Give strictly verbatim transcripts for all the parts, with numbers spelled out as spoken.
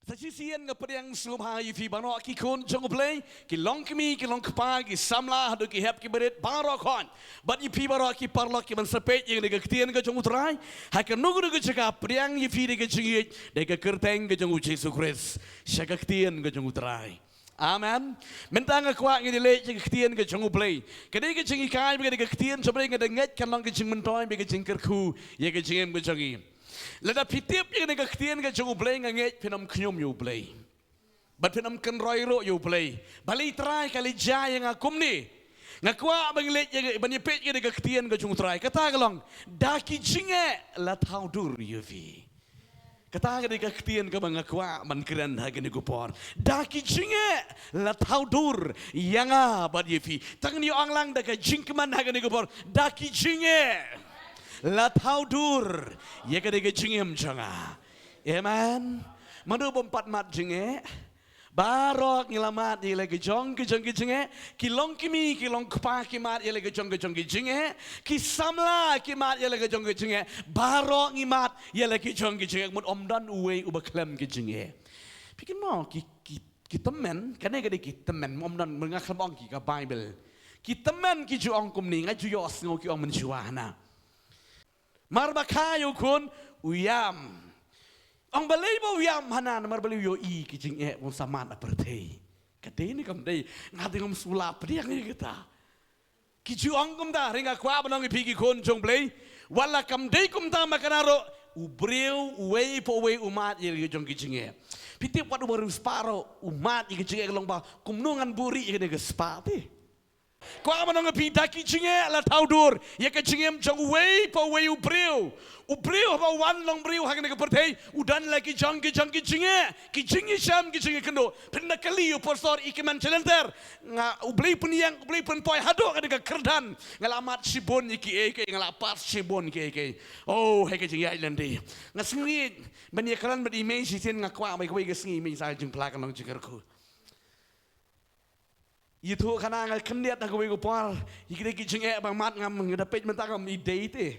Sa shisien nga pdiang sngewbha ïa phi baroh ki khun jong U Blei, ki long kmie, ki long kpa, ki samla, haduh ki hep ki barit, baroh khun. Bad ïa phi baroh ki paralok kiban sa peit ïa kane ka ktien ka jong U Trai, ha kano kano ka jaka, pdiang ïa phi da ka jingïeit, da ka kyrteng ka jong U Jisu Khrist, sha ka ktien ka jong U Trai. Amen. Mynta nga kwah ngin ïa leit sha ka ktien ka jong U Blei. Ka dei ka jinghikai bad ka dei ka ktien jong U Blei, nga da ngeit kan long ka jingmyntoi bad ka jingkyrkhu ïa ka jingim ka jong ngi. Lada phi tip ïa kane ka ktien ka jong U Blei, nga ngeit phin ym khñium ïa U Blei. Bad phin ym kynroi ruh ïa U Blei. Balei Trai ka leit jia ïa nga kumne? Nga kwah ban leit ïa, ban ïa peit ïa kane ka ktien ka jong U Trai. Kata ka long, da ki jingeh la thaw dur ïa phi. Kata ka dei ka ktien kaba nga kwah ban kren ha kane ka por. Da ki jingeh la thaw dur ïa nga bad ïa phi. Tang ngi ong lang da ka jingkmen ha kane ka por. Da ki jingeh la thaw dur ïa kane ka jingim jong nga. Amen. Mano bym pat mad jingeh? Baroh ngi la mad ïa la ki jong ki jong ki jingeh. Ki long kmie, ki long kpa, ki mad ïa la ki jong ki jong ki jingeh. Ki samla ki mad ïa la ki jong ki jingeh. Baroh ngi mad ïa la ki jong ki jingeh. Mut ym don uwei uba khlem ki jingeh. Phi kynmaw ki, ki, ki tymmen, kane ka dei ki tymmen, ym don, nga khlem ong ki, ka Baibl. Ki tymmen ki ju ong kumne, nga ju ïohsngew ki ong mynshuwa hana. Mar ba kha ïa u khun u ïam. Ong balei ba u ïam hana, namar balei u ïohi ki jingeh ba un sa mad ha pyrthei. Ka dei ne kam dei? Nga dang ym sngewlah pdiang ïa kata. Ki ju ong kumta, hynrei nga kwah ban ong ïa phi ki khun jong U Blei. Wat la kam dei kumta ma kane ruh, u briew uwei pa uwei u mad ïa la ki jong ki jingeh. Phi tip, wat u briew spah ruh u mad ïa ki jingeh, ka long ba kumno ngan buhrieh ïa kane ka spah te. Kwah ban ong ïa phi, da ki jingeh la thaw dur ïa ka jingim jong uwei pa uwei u briew. U briew haba u wan long briew ha kane ka pyrthei, u don la ki jong ki jong ki jingeh, ki jingïashem, ki jingïakynduh. Phin da kylli ïa u pastor, i kmen shalynter. Nga, U Blei pynïeng, U Blei pynpoi haduh kane ka kyrdan, nga la mad shibun ïa kiei kiei, nga la pass shibun kiei kiei. Oh, ha ka jingïaid lynti. Nga sngew ban ïakren bad i mei shisien, nga kwah ba kawei ka sngi i mei sa jingphla, kan long jingkyrkhu. Ïathuh khana nga khyndiat ha kawei ka por. Ïa kine ki jingeh ba mad ngam, nga da peit mynta ngam i dei te.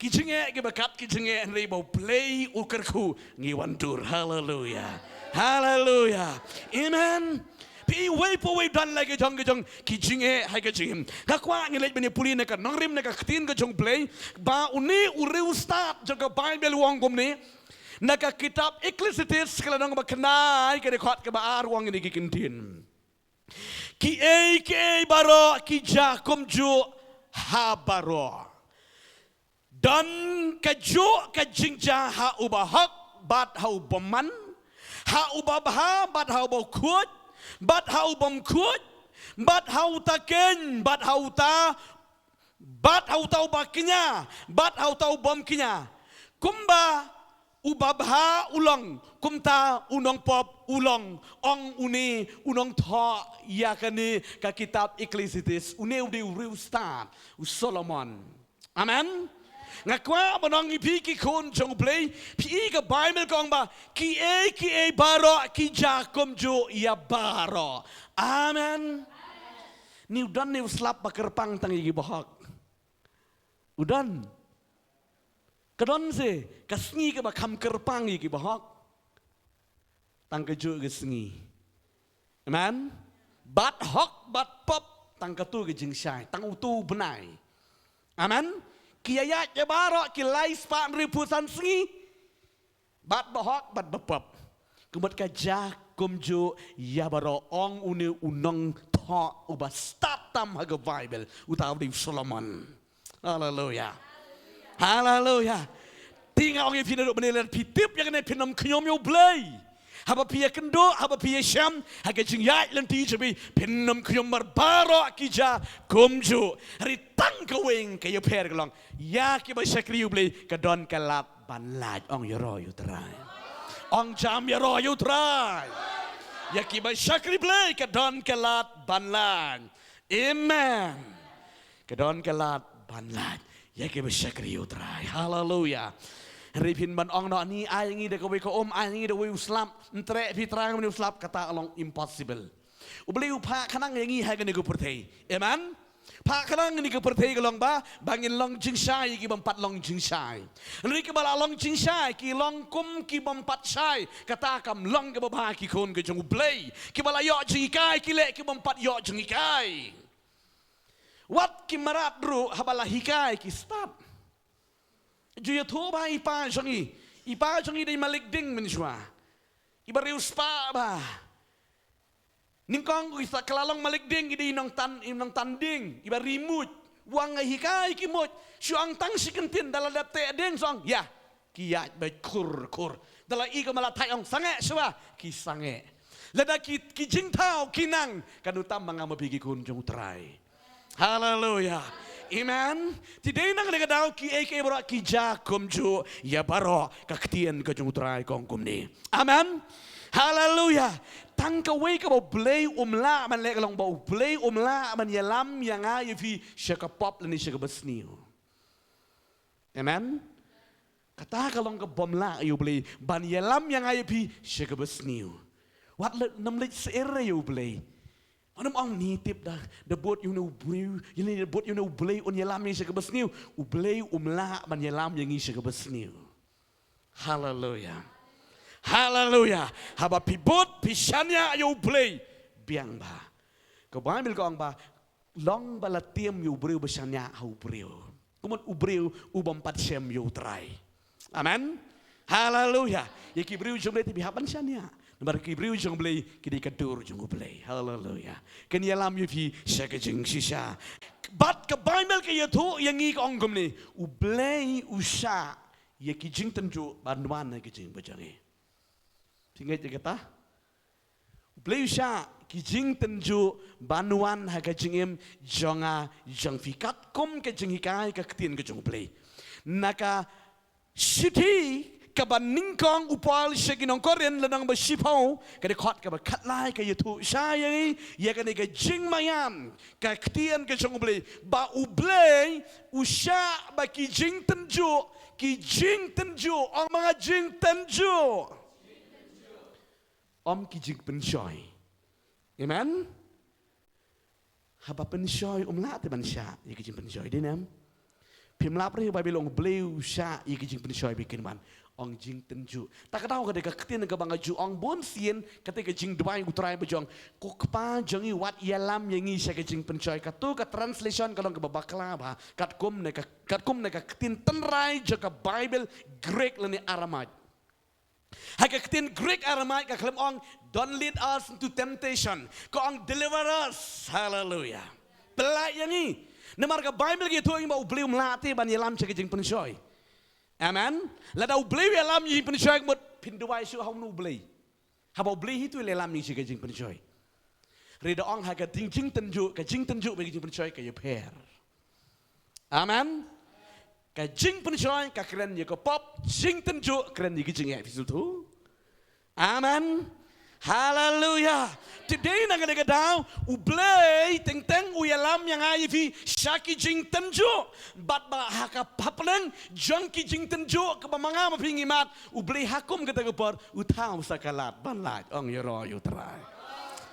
Ki jingeh kiba kat ki jingeh, hynrei ba U Blei u kyrkhu, ngi wan dur. Haleluya. Haleluya. Amen. Phi, uwei pa uwei don la ki jong ki jong ki jingeh ha ka jingim. Nga kwah ngin leit ban ïa pule na ka nongrim na ka ktien ka jong U Blei, ba une u riewstad jong ka Baibl u ong kumne. Na ka kitab Ecclesiastes ka lynnong ba khyndai, ka dkhot kaba ar, u ong ïa kine ki ktien. Kiei kiei baroh ki jia kumjuh ha baroh. Don kajuh ka jingjia ha uba hok bad ha u bymman, ha uba bha bad ha uba khuid, bad ha u bym khuid, bad ha uta keiñ bad ha uta, bad ha uta uba kñia bad ha uta u bym kñia. Kumba uba bha u long, kumta u nongpop u long, ong une u nongthoh ïa kane ka kitab Ecclesiastes, une u dei u riewstad, u Solomon. Amen. Nga kwah ban ong ïa phi ki khun jong U Blei, phi, ka Baibl ka ong ba kiei kiei baroh ki jia kumjuh ïa baroh. Amen. Ni u don ne u slap ba kyrpang tang ïa kiba hok? U don? Ka don se ka sngi kaba kham kyrpang ïa kiba hok? Tang kajuh ka sngi. Amen. Bad hok bad pop, tang katu ka jingshai, tang utu u bnai. Amen. Ki ïaid ïa baroh ki lai spah hynriewphew san sngi. Bad ba hok bad ba pop. Kumta ka jia kumjuh ïa baroh, ong une u nongthoh uba stad tam ha ka Baibl, uta u dei u Solomon. Haleluya. Haleluya. Te nga ong ïa phi naduh mynne, lada phi tip ïa kane, phin ym khñium ïa U Blei. Haba phi ïakynduh, haba phi ïashem ha ka jingïaid lynti jong phi, phin ym khñium, namar baroh ki jia kumjuh. Hynrei tang kawei ka ïapher, ka long ïa kiba shakri U Blei ka don ka lad ban lait. Ong ïaroh ïa U Trai. Ong jam ïaroh ïa U Trai. Ïa kiba shakri Blei ka don ka lad ban lait. Amen. Ka don ka lad ban lait ïa kiba shakri U Trai. Haleluya. Hynrei phin ban ong noh, ni ai ngi da kawei ka um, ai ngi da uwei u slap, ym treh phi Trai, ngi u slap, kata long impossible. U Blei u phah khnang ïa ngi ha kane ka pyrthei. Amen. Phah khnang ïa kane ka pyrthei ka long ba, ba ngin long jingshai ïa ki bym pat long jingshai. Hynrei kiba la long jingshai, ki long kum ki bym pat shai, kata kam long kaba bha ki khun ka jong U Blei. Kiba la ïoh jinghikai, ki leh ki bym pat ïoh jinghikai. Wat ki mrad ruh haba la hikai ki stad. Ju ïathuh ba i pa jong i. I pa jong i dei malik ding mynshuwa. Iba riewspah ba. Nyngkong ki sa kylla long malik ding, i dei i nongtan, i nongtan ding, iba ri muid. Wan hikai ki muid. Shu ong tang shi kyntien, da la dep teh ding sa ong, ïa. Ki ïaid beit khur khur. Da la i ka mala thait ong sangeh shuwa, ki sangeh. Lada ki, ki jingthaw ki nang, kan ym tam ma nga ma phi ki khun jong U Trai. Haleluya. Amen. Te dei na kane ka daw kiei kiei baroh ki jia kumjuh ïa baroh, ka ktien ka jong U Trai ka ong kumne. Amen. Haleluya. Tang kawei kaba U Blei um lah ban leh ka long ba U Blei um lah ban ïalam ïa nga ïa phi sha ka pop lane sha kaba sniew. Amen. Kata ka long ka bym lah ïa U Blei ban ïalam ïa nga ïa phi sha kaba sniew. Wat la nym leit syiar ïa U Blei. Wat nym ong ni tip da, da bud ïa une U Blei, ïa ni da bud ïa une U Blei un ïalam ïa ngi sha kaba sniew. U Blei um lah ban ïalam ïa ngi sha kaba sniew. Haleluya. Haleluya. Haba phi bud phi shaniah ïa U Blei, biang bha. Ka Baibl ka ong ba long ba la tieng ïa u briew ba shaniah ha u briew. Kumno u briew u bym pat shem ïa U Trai. Amen. Haleluya. Ïa ki briew jong U Blei te phi hap ban shaniah. Namar ki briew jong U Blei ki dei ka dur jong U Blei. Haleluya. Kin ïalam ïa phi sha ka jingshisha. Bad ka Baibl ka ïathuh ïa ngi ka ong kumne, U Blei u shah ïa ki jingtynjuh ban wan ha ka jingim jong ngi. Phi ngeit ïa kata? U Blei u shah ki jingtynjuh ban wan ha ka jingim jong nga jong phi katkum ka jinghikai ka ktien ka jong U Blei. Na ka shithi kaba nyngkong u Paul sha ki nong Korinth lynnong ba shiphew, ka dkhot kaba khatlai ka ïathuh shai ïa ngi ïa kane ka jingmaïan ka ktien ka jong U Blei, ba U Blei u shah ba ki jingtynjuh, ki jingtynjuh, ong ma nga jingtynjuh, ym ki jingpynshoi. Amen. Haba pynshoi um lah te ban shah ïa ki jingpynshoi, dei ne em? Phim lap re ba U Blei u shah ïa ki jingpynshoi ba kin wan, ong jingtynjuh. Ta ka daw ka dei ka ktien kaba nga ju ong bun sien, kata ka jingduwai U Trai ba jong, ko Kpa jong ngi wat ïalam ïa ngi sha ka jingpynshoi. Kato ka translation ka long kaba bakla bha katkum na ka, katkum na ka ktien tynrai jong ka Baibl Greek lane Aramaic. Ha ka ktien Greek Aramaic ka khlem ong, "Don't lead us into temptation." Ka ong, "Deliver us." Haleluya. Pynlait ïa ngi. Namar ka Baibl ka ïathuh ïa ngi ba U Blei um lah te ban ïalam sha ka jingpynshoi. Amen. Lada U Blei u ïalam ïa ka jingpynshoi, ka mut phin duwai shuh ha uno U Blei? Haba U Blei hi te u ïalam ïa ngi sha ka jingpynshoi. Hynrei da ong ha ka jing, jingtynjuh, ka jingtynjuh bad ka jingpynshoi ka ïapher. Amen. Ka jingpynshoi ka kren ïa ka pop, jingtynjuh kren ïa ka jingeh, phi sngewthuh? Amen. Haleluya. Te dei na kane ka daw U Blei teng teng u ïalam ïa nga ïa phi sha ki jingtynjuh. Bad ba ha ka hapdeng jong ki jingtynjuh kaba ma nga ma phi ngi mad, U Blei ha kum kata ka por u thaw sa ka lad ban lait, ong ïaroh ïa U Trai.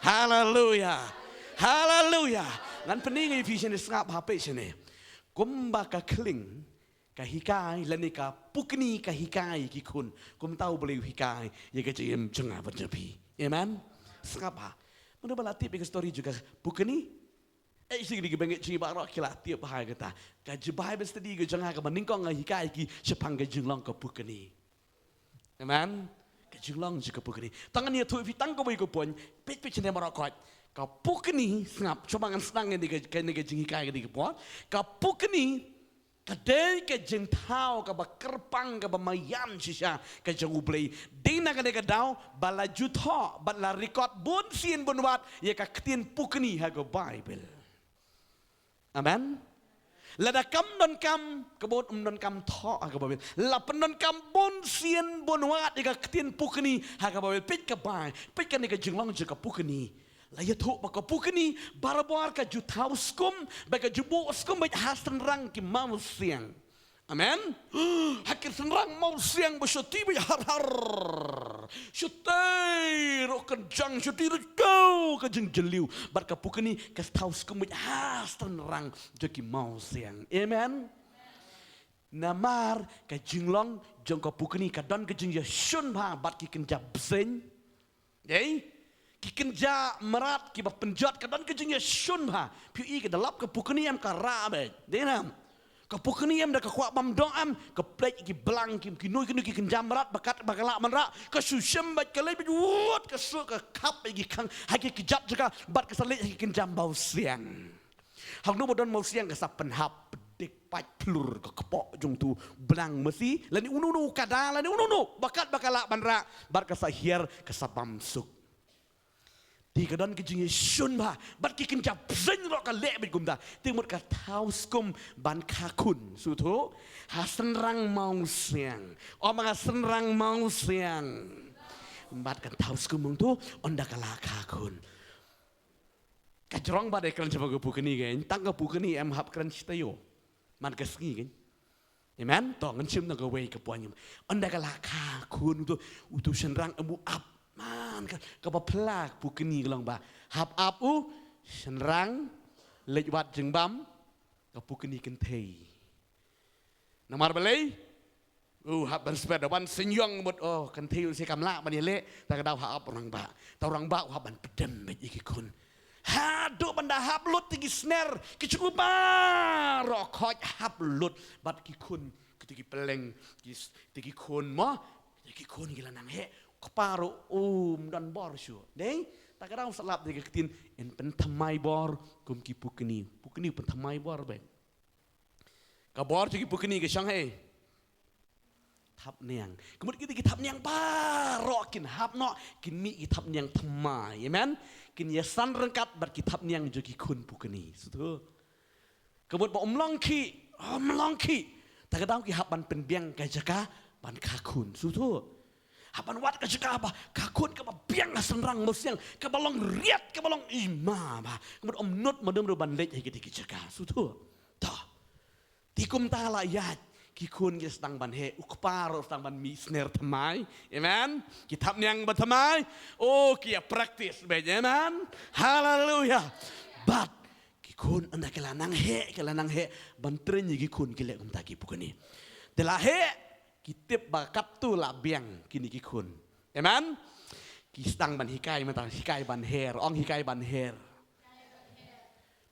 Haleluya. Haleluya. Ngan pyni ïa phi shane, sngap ha phi shane. Kumba ka khlieng ka hikai lane ka pukni ka hikai ïa ki khun, kumta U Blei u hikai ïa ka jingim jong nga bad jong phi. Amen. Sngap ha. Mano ba la tip ïa ka story jong ka pukni? Eh, shi ki bangeit jong ngi baroh ki la tip ha kata. Ka jong Bible study ka jong nga kaba nyngkong nga hikai ïa ki shaphang ka jinglong ka pukni. Amen. Ka jinglong jong ka pukni. Tang ngan ïathuh ïa phi tang kawei ka point. Peit peit shane baroh khoit. Ka pukni, sngap, shuwa ngan sdang ïa kane ka, kane ka jinghikai kane ka por. Ka pukni ka dei ka jingthaw kaba kyrpang kaba maïan shisha ka jong U Blei. Dei na kane ka daw ba la ju thoh bad la record bun sien bun wat ïa ka ktien pukni ha ka Baibl. Amen. Lada kam donkam, ka bud ym donkam thoh ha ka Baibl. La pyndonkam bun sien bun wat ïa ka ktien pukni ha ka Baibl. Peit ka bai, peit kane ka jinglong jong ka pukni. La ïathuh ba ka pukni barabor ka ju thaw skum, ba ka ju buh skum beit ha shynrang ki mawsiang. Amen. Ha ki shynrang mawsiang ba shu ti beit har har. Shu tei ruh kynjang, shu tei ruh kau ka jingjylliew. Bad ka pukni ka thaw skum beit ha shynrang jong ki mawsiang. Amen. Namar ka jinglong jong ka pukni ka don ka jingïashun bha bad ki kynja bseiñ. Dei? Ki kynja mrad kiba pynjot ka don ka jingïashun bha. Phi ïohi ka da lap ka pukni em ka rah beit. Dei nam? Ka pukni em da ka kwah bam doh em, ka peit ki blang ki, kino kino ki kynja mrad ba kat ba ka lah ban rah, ka shu shim beit, ka leit beit wut, ka shu ka khap ïa ki khang ha ki kjat jaka bad ka sa leit ha ki kynja mawsiang. Hangno ba don mawsiang ka sa pynhap, pdiang, pait phlur ka kpoh jong utu blang masi lane uno uno u kada lane uno uno ba kat ba ka lah ban rah bad ka sa hiar, ka sa bam suk. Te ka don ka jingïashun bha bad ki kynja bseiñ ruh ka leh beit kumta. Te mut ka thaw skum ban kha khun, sngewthuh, ha shynrang mawsiang. Ym ha shynrang mawsiang. Bad ka thaw skum hangto ynda ka la kha khun. Ka jrong bad ïa kren shaphang ka pukni kein, tang ka pukni em, hap kren shi taïew man ka sngi kein. Amen. To ngan shim na kawei ka point. Ynda ka la kha khun utu, utu shynrang em u ap. Man ka, kaba phylla ka pukni ka long ba hap ap u shynrang, leit wad jingbam, ka pukni kynthei. Namar balei? U hap ban sbet da wan synñiang mut, oh, kynthei u shi kam lah ban ïaleh, ta ka daw hap u rangbah. Ta u rangbah u hap ban pdem beit ïa ki khun. Haduh ban da hap lut te ki sner, ki jong u baroh khoit hap lut bad ki khun, kita ki pylleng, ki s-, te ki khun mo, kita ki khun ki la nang heh, u kpa ruh um don bor shuh. Dei? Ta ka daw sa lap da ka ktien, yn pynthymmai bor kum ki pukni. Pukni pynthymmai bor beit. Ka bor jong ki pukni ka shong ha thapniang. Ka mut kita ki thapniang baroh kin hap noh, kin mih ki thapniang thymmai. Amen. Kin ïasan ryngkat bad ki thapniang jong ki khun pukni. Sngewthuh. Ka mut ba ym long khih, ym long khih. Ta ka daw ki hap ban pynbiang ka jaka ban kha khun. Sngewthuh. Hap ban wad ka jaka ba kha khun kaba biang ha shynrang mawsiang, kaba long riat, kaba long ima bha. Ka mut ym nud mardem ruh ban leit ha kita ki jaka. Sngewthuh. To. Te kumta la ïaid, ki khun ki sdang ban heh, u kpa ruh sdang ban mih sner thymmai. Amen. Ki thapniang ba thymmai. Oh, ki ïa practice beit. Amen. Haleluia. Bad ki khun ynda ki la nang heh, ki la nang heh, ban train ïa ki khun ki leh kumta ki pukni. Te la heh, ki tip ba katto la biang kine ki khun. Amen. Ki sdang ban hikai mynta, hikai ban her, ong hikai ban her.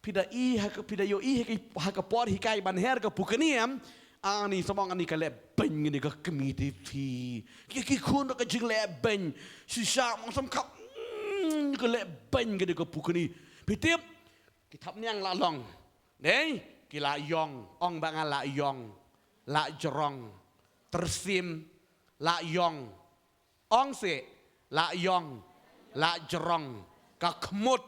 Phi da i ha ka, phi da ïohi ha ka, ha ka por hikai ban her ka pukni em. Ani, sa ong ani ka leh beiñ kane ka kmie te phi. Ki, ki khun ka jingleh beiñ. Shisha ong sam khap. Mm, ka leh beiñ kane ka pukni. Phi tip, ki thapniang la long. Dei, ki la ïong, ong ba nga la ïong. La jrong. Tyrsim, la ïong. Ong seh, la ïong, la jrong, ka khmut,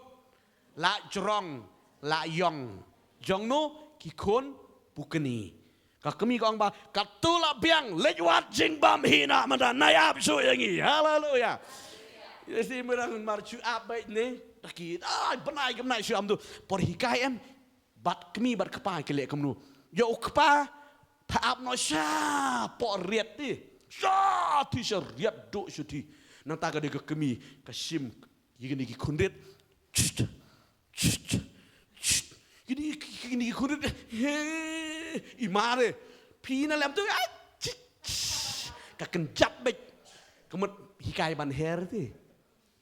la jrong, la ïong. Jong no? Ki khun pukni. Ka kmie ka ong ba, katto la biang, leit wad jingbam hi na mynta, nai ap shuh ïa ngi. Haleluia. Ïa si mynta mar shu ap beit ne. Da ki, ai, bnai ka bnai shu ap tu. Por hikai em. Bad kmie bad kpa ki leh kumno. Ïa u kpa, pha ap noh shapoh riat te. Sha te sha riat duh sha te. Nangta ka dei ka kmie, ka shim ïa kine ki khun riat. Chut, chut, chut. Kine ki, kine ki khun riat. He, i mare. Phi na lem tu, ai, chut, chut. Ka kynjat beit. Ka mut hikai ban her te.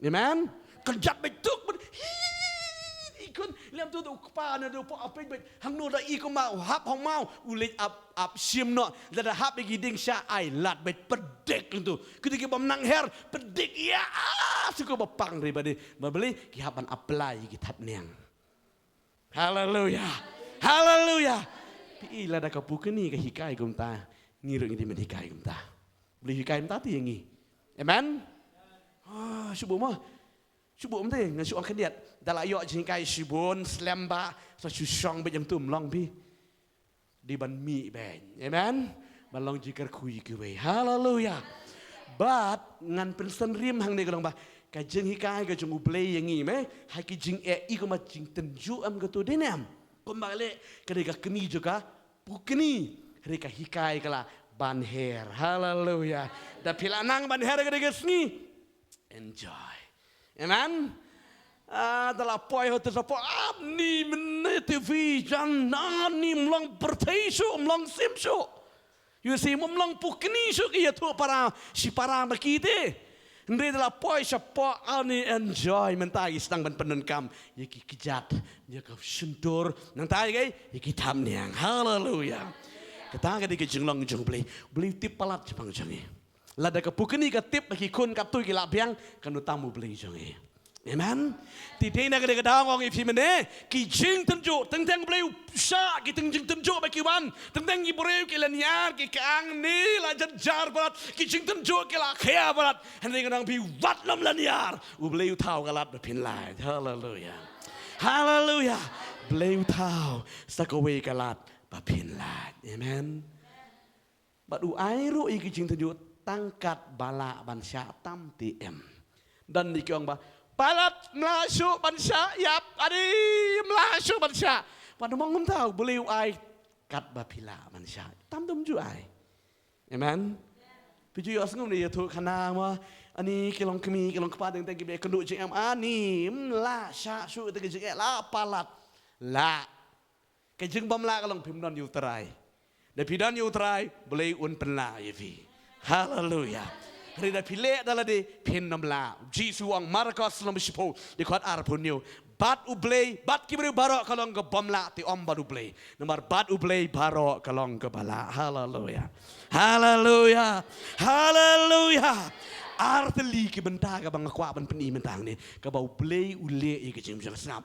Amen. Kynjat beit tuk beit. Hi, i khun lem tu, tu kpa na tu pok apej beit. Hangno da i kumba u hap hangmaw, u leit ap, ap shim noh. Lada hap ïa ki dieng sha ai lad beit, pdiang tu. Kita ki bym nang her, pdiang ïa, ah, shu ka ba pang ri ba dei. Ba balei ki hap ban apply ïa ki thapniang. Haleluia. Haleluia. Phi i lada ka pukni ka hikai kumta, ngi ruh ngi dei ban hikai kumta. Balei hikai kumta te ïa ngi. Amen. Ah, shu buh mo. Shu buh mo te, ngan shu ong khyndiat. Da la ïoh jinghikai shibun slem ba, sa shu shong beit ïa tu ym long phi. Dei ban mih beit. Amen. Ban long jingkyrkhu ïa kiwei. Haleluia. Bad ngan pynsynrim hangne ka long ba ka jinghikai ka jong U Blei ïa ngi me, ha ki jingeh i kumba jingtynjuh em, kato dei ne em? Kumba leh ka dei ka kmie jong ka pukni, hynrei ka hikai ka la ban her. Haleluya. Da phi la nang ban her ka dei ka sngi, enjoy. Amen. Ah, da la poi hot sa po ap ni men te vi jan na ni mlong perthei shu mlong sim shu. You see, mlong pukni shu ki yathu para si para ma ki te. Hynrei da la poi sa po ani enjoy mynta i sdang ban pyndonkam ïa ki kjat ïa ka shyntur nangta ïa ki thapniang. Haleluya. Kata ka dei ka jinglong jong Blei. Blei tip palat jong pang jong i. Lada ka pukni ka tip ba ki khun katto ki la biang, kan utam u Blei jong i. Amen. Te dei na ka dei ka daw ngong i phi mene ki jingtynjuh teng teng Blei u sha ki teng jingtynjuh ba ki wan teng teng ki briew ki laniar ki kang ni la jar jar brat ki jingtynjuh ki la khia brat. Hynrei ka nang phi wat lam laniar u Blei u thaw ka lad ba phin lait. Haleluya. Haleluya. Blei u thaw sa kawei ka lad ba phin lait. Amen. Bad u ai ruh ïa ki jingtynjuh tang kat ba lah ban shah tam te em. Don ïa ki ong ba palat mla shuh ban shah ïap adi mla shuh ban shah. Bad mong ngam tau Blei u ai kat ba phi lah ban shah tam dum ju ai. Amen. Phi ju ïoh sngew ne ïathuh khana ma ani ki long kmie ki long kpa dang tang ki be kynduh jingem ani mla shah shuh te ki jingeh la palat la. Ka jingbym lah ka long phim don ïa u Trai. Da phi don ïa u Trai Blei un pynlah ïa phi. Haleluya. Hynrei da phi leh da lade phin ym lah. Jisu ong Markos lynnong shiphew dkhot arphew hynñiew. Bad u Blei bad ki briew baroh ka long ka bym lah te ym bad u Blei. Namar bad u Blei baroh ka long kaba lah. Haleluya. Haleluya. Haleluya. Ar tylli ki bynta kaba nga kwah ban pyni mynta hangne kaba u Blei u leh ïa ka jingbishar sngap.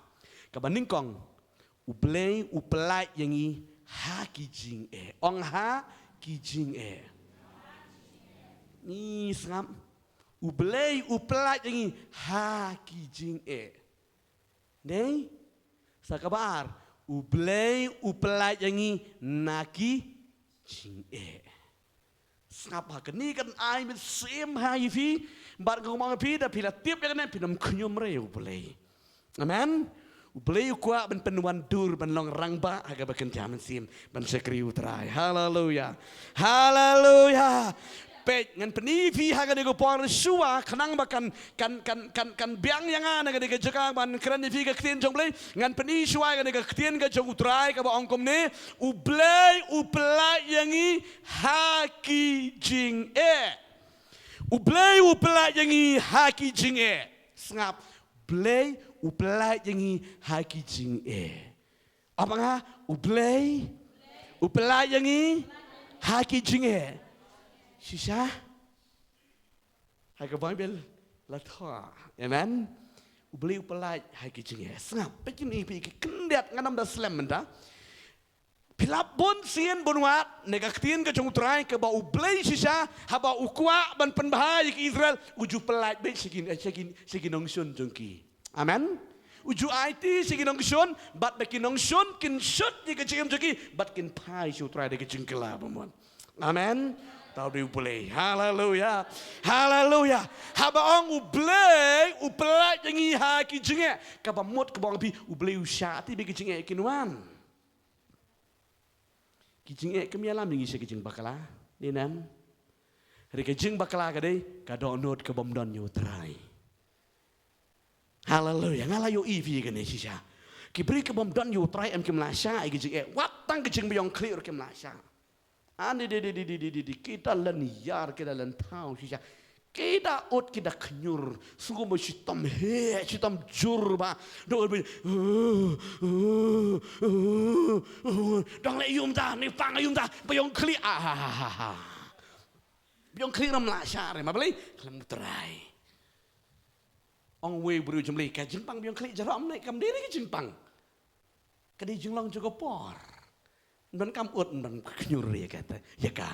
Kaba nyngkong U Blei u pyllait ïa ngi ha ki jingeh. Ong ha ki jingeh. Ngi sngap. U Blei u pyllait ïa ngi ha ki jingeh. Dei? Sa kaba ar. U Blei u pyllait ïa ngi na ki jingeh. Sngap ha kane kan ai mynsiem ha ïa phi. Bad nga ong ïa phi da phi la tip ïa kane phin ym khñium re ïa U Blei. Amen. U Blei u kwah ban pynwandur ban long rangbah ha kaba kynja mynsiem ban shakri U Trai. Haleluya. Haleluya. Peit ngan pyni phi ha kane ka por shuwa khnang ba kan kan kan kan kan biang ïa nga na kane ka jaka ban kren ïa phi ka ktien jong U Blei. Ngan pyni shuwa ïa kane ka ktien ka jong U Trai kaba ong kumne. U Blei u pyllait ïa ngi ha ki jingeh. U Blei u pyllait ïa ngi ha ki jingeh. Sngap. Blei u pyllait ïa ngi ha ki jingeh. Apa nga? U Blei u pyllait ïa ngi ha ki jingeh. Shisha. Ha ka Baibl la thoh. Amen. U Blei u pyllait ha ki jingeh. Sngap. Peit kine phi ki khyndiat ngan ym da slem mynta. Phi lap bun sien bun wat ne ka ktien ka jong U Trai kaba U Blei shisha haba u kwah ban pynbha ïa ki Israel u ju pyllait beit sha ki sha ki sha ki nongshun jong ki. Amen. U ju aiti sha ki nongshun bad ba ki nongshun kin shut ïa ka jingim jong ki bad kin phai sha U Trai da ka jingkylla ba mon. Amen. Tau dei U Blei. Haleluya. Haleluya. Haba ong U Blei u pyllait ïa ngi ha ki jingeh kaba mut kaba ong phi U Blei u shah ti ba ki jingeh kin wan. Ki jingeh kam ïalam ïa ngi sha ki jingbakla. Dei nam. Hynrei ka jingbakla ka dei ka dohnud ka bym don ïa U Trai. Haleluya. Nga la ïohi phi kane shisha. Ki briew ki bym don ïa U Trai em kim lah shah ïa ki jingeh. Wat tang ki jingbiang khlieh ruh kim lah shah. Ani de de de de de de de kita lynñiar kita lynthaw shisha. Kita ut kita khñiur. Sngewbha shitom heh shitom jur ba. Dok ba. Dang leh yum ta ni pang yum ta. Biang khlieh ah ha ha ha ha. Biang khlieh ram lah shah re ma Blei khlem U Trai. Ong wei briew jong Blei ka jingpang biang khlieh jarom ne kam dei re ka jingpang. Ka dei jinglong jong ka por. Ban kam ut ban khñiur ïa ka ïa ka.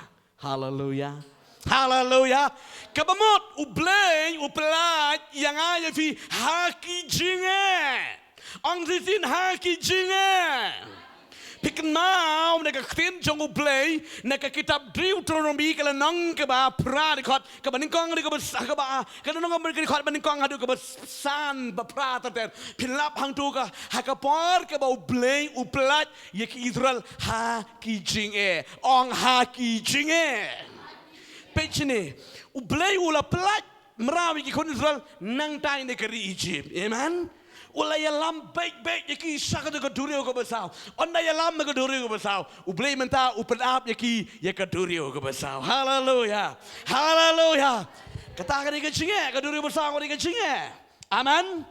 Haleluya. Haleluya. Kaba mut U Blei u pyllait ïa nga ïa phi ha ki jingeh. Ong shisien ha ki jingeh. Phi kynmaw na ka ktien jong U Blei, na ka kitab Deuteronomi ka lynnong kaba phra dkhot kaba nyngkong haduh kaba s-, kaba, ka lynnong kaba dkhot kaba nyngkong haduh kaba san, ba phra ter ter. Phin lap hangto ka, ha ka por kaba U Blei u pyllait ïa ki Israel ha ki jingeh. Ong ha ki jingeh. Peit shane, U Blei u la pyllait mraw ïa ki khun Israel nangtai na ka ri Egypt. Amen. U la ïalam beit beit ïa ki sha ka duriaw kaba saw. Ynda ïalam ha ka duriaw kaba saw, U Blei mynta u pynap ïa ki ïa ka duriaw kaba saw. Haleluya. Haleluya. Kata ka dei ka jingeh, ka duriaw kaba saw ka dei ka jingeh. Amen.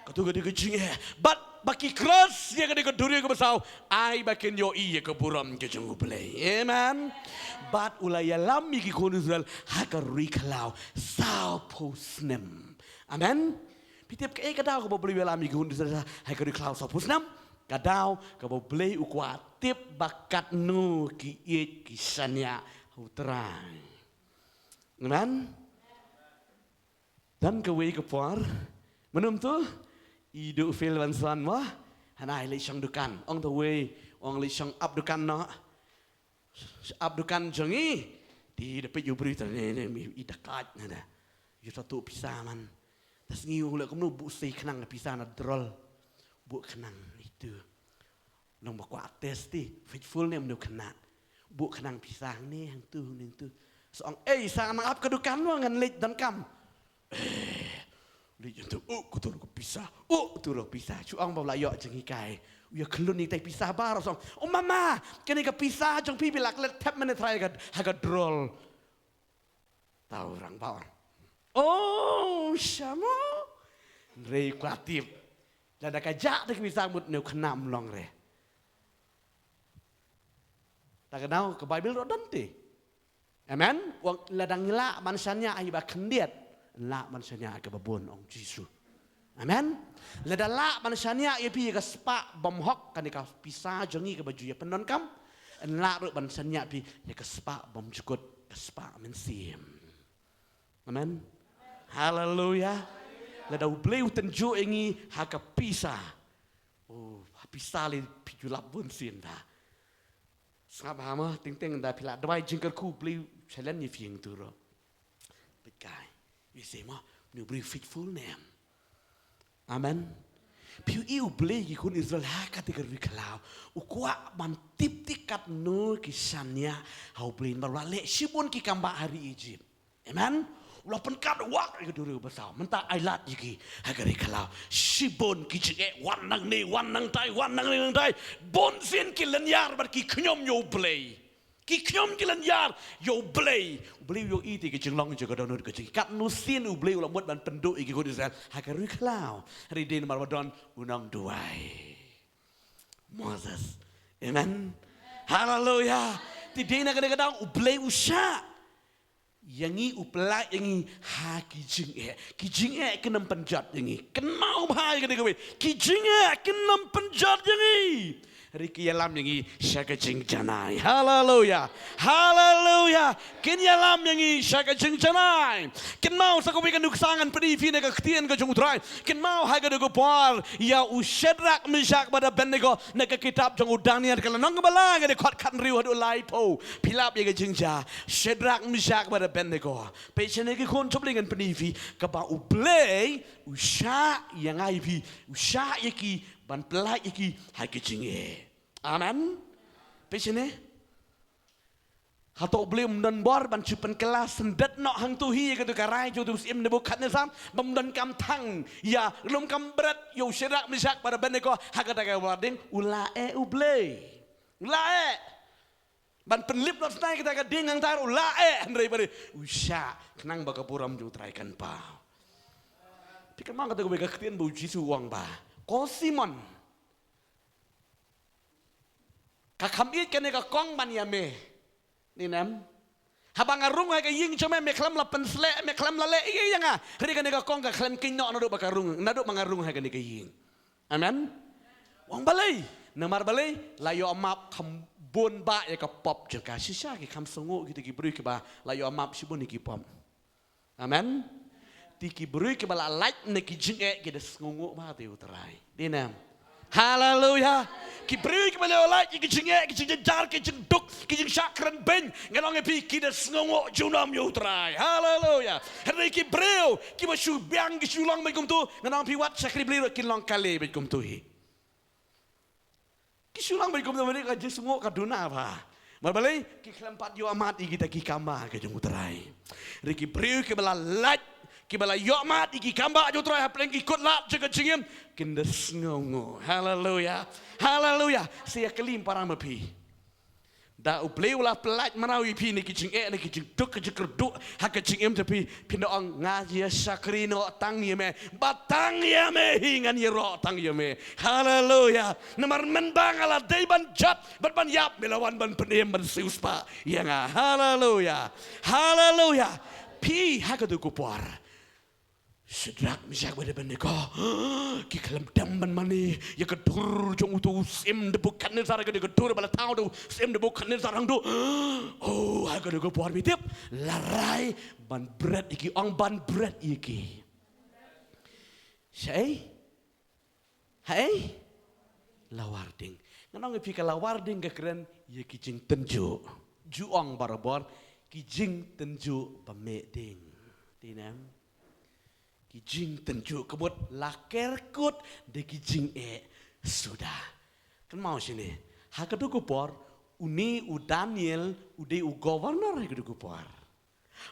Kato ka dei ka jingeh. Bad ba ki cross ïa ka dei ka duriaw kaba saw, ai ba kin ïohi ïa ka burom ka jong U Blei. Amen. Bad u la ïalam ïa ki khun Israel ha ka ri khlaw sawphew snem. Amen. Phi tip kaei ka daw kaba U Blei u ïalam ïa ki khun Israel ha ka ri khlaw sawphew snem? Ka daw kaba U Blei u kwah tip ba katno ki ïeit ki shaniah ha U Trai. Amen. Don kawei ka por, mynno to, i Duhfil Wanson mo, hana i leit shong dukan, ong to wei, ong leit shong ap dukan noh, ap dukan jong i, te da peit u briew te ne, ne, i dakaid ne da, ïoh to pisa man, te sngi ong leh kumno buh sei khnang pisa na drawer, buh khnang itu. Nong ba kwah test te, Faithful ne em, u khynnah. Buh khnang pisa hangne hangtu hangne hangtu. Sa ong, "Ei, sa nang ap ka dukan mo, ngan leit donkam." Eh, leit hangtu, "Oh, katu ruh ka pisa. Oh, katu ruh ka pisa." Shu ong ba la ïoh jinghikai. U ïa khlun ïa tai pisa baroh, sa ong, "Oh mama, kane ka pisa jong phi, phi la klet thep mynne trai ha ka, ha ka drawer." Tau rang ba ong, "Oh, shamo." Hynrei kwah tip. Lada ka jah da ka pisa mut ne u khynnah um long re. Ta ka daw ka Baibl ruh don te. Amen. Ong lada ngi lah ban shaniah ïa ba khyndiat, lah ban shaniah ïa kaba bun, ong Jisu. Amen. Lada lah ban shaniah ïa phi ïa ka spah bymhok, kane ka pisa jong ngi kaba ju ïa pyndonkam, lah ruh ban shaniah phi ïa ka spah bymjukut, ka spah mynsiem. Amen. Haleluya. Lada U Blei u tynjuh ïa ngi ha ka pisa. Oh, ha pisa lei phi ju lap bun sien da. Sngap ha mo, teng teng da phi la duwai jingkyrkhu, U Blei u challenge ïa phi hangtu ruh. Peit kai. Ïa se mo, une u briew faithful ne em. Amen. Phi ïohi U Blei ki khun Israel ha kata ka ri khlaw. U kwah ban tip te katno ki shaniah ha U Blei namar u la leh shibun ki kam bah ha ri Egypt. Amen. U la pynkat wah ïa ka duriaw basaw. Mynta ai lad ïa ki ha ka ri khlaw. Shibun ki jingeh wan nangne, wan nangtai, wan nangne nangtai. Bun sien ki lynñiar bad ki khñium ïa U Blei. Ki khñium ki lynñiar ïa U Blei. U Blei u ïohi te ka jinglong jong ka dohnud ka jong ki. Katno sien U Blei u la mut ban pynduh ïa ki khun Israel ha ka ri khlaw. Hynrei dei namar ba don u nongduwai, Moses. Amen. Haleluya. Te dei na kane ka daw U Blei u shah ïa ngi, u pyllait ïa ngi ha ki jingeh. Ki jingeh kin ym pynjot ïa ngi. Kynmaw bha ïa kane kawei. Ki jingeh kin ym pynjot ïa ngi. Hynrei kin ïalam ïa ngi sha ka jingjanai. Haleluya. Haleluya. Kin ïalam ïa ngi sha ka jingjanai. Kynmaw sa kawei ka nuksa ngan pyni ïa phi na ka ktien ka jong U Trai. Kynmaw ha kane ka por ïa u Shadrak, Meshak bad Abednego na ka kitab jong u Daniel ka lynnong kaba lai, ka dkhot khathynriew haduh laiphew. Phi lap ïa ka jingjia. Shadrak, Meshak bad Abednego. Peit shane ki khun, to Blei ngan pyni ïa phi kaba U Blei u shah ïa nga ïa phi, u shah ïa ki ban pyllait ïa ki ha ki jingeh. Amen. Peit shane. Hato U Blei um don bor ban shu pynkylla syndet noh hangto hi ïa kato ka rai jong uto u syiem Nebukadnesar, bym don kam thang ïa, lum kam bret ïa u Shadrak, Meshak bad Abednego ha kata ka war dieng? U la eh U Blei. U la eh. Ban pynlip noh stai kata ka dieng hangta ruh u la eh, hynrei ba dei u shah khnang ba ka burom jong U Trai kan paw. Phi kynmaw kata kawei ka ktien ba U Jisu u ong ba, "Ko Simon, ka kham ïeit kane ka kong ban ïa me." Ni nem? Haba nga rung ha ka ïing jong me, me khlem la pynsleh, me khlem la leh ei ei ïa nga. Hynrei kane ka kong ka khlem kynnoh naduh ba ka rung, naduh ba nga rung ha kane ka ïing. Amen. Ong balei? Namar balei? La ïoh map kham bun bah ïa ka pop jong ka. Shisha ki kham sngewnguh kito ki briew kiba la ïoh map shibun ïa ki pop. Amen. Te ki briew kiba la lait na ki jingeh ki da sngewnguh bah te U Trai. Dei nem? Haleluya. Ki briew kiba la ïoh lait ïa ki jingeh, ki jingjynjar, ki jingduk, ki jingshah kren beiñ, ngan ong ïa phi, ki da sngewnguh junom ïa U Trai. Haleluya. Hynrei ki briew kiba shu biang, ki shu long beit kumto, ngan ong ïa phi, wat shakri Blei ruh kin long kali beit kumto hi. Ki shu long beit kumto, mynta ka jingsngewnguh ka duna bha. Namar balei? Ki khlem pat ïoh mad ïa kita ki kambah ka jong U Trai. Hynrei ki briew kiba la lait, kiba la ïoh mad ïa ki kambah jong U Trai hapdeng ki kut lad jong ka jingim, kin da sngewnguh. Haleluya. Haleluya. Sa ïa kylli para ma phi. Da U Blei u la pyllait mraw ïa phi na ki jingeh, na ki jingduk, ki jingkyrduh ha ka jingim jong phi, phin da ong, nga ïa shakri noh tang ïa me, bad tang ïa me hi ngan ïaroh tang ïa me. Haleluya. Namar mynba nga la dei ban jot bad ban ïap, me la wan ban pynim, ban siewspah ïa nga. Haleluya. Haleluya. Phi ha kato ka por, Shadrak, Meshak bad Abednego ki khlem dem ban mane ïa ka dur jong uto u syiem Nebukadnesar, ka dur ba la thaw da u syiem Nebukadnesar hangto. Oh, ha kato ka por, phi tip, la rai ban bret ïa ki, ong ban bret ïa ki. Shaei? Haei? Lawar ding. Ngan ong ïa phi, ka lawar ding ka kren ïa ki jingtynjuh. Ju ong barabor, ki jingtynjuh ba meh ding. Te ne em? Ki jingtynjuh, ka mut la kerkut da ki jingeh suda. Kynmaw shane, ha kato ka por, une u Daniel u dei u governor ha kato ka por.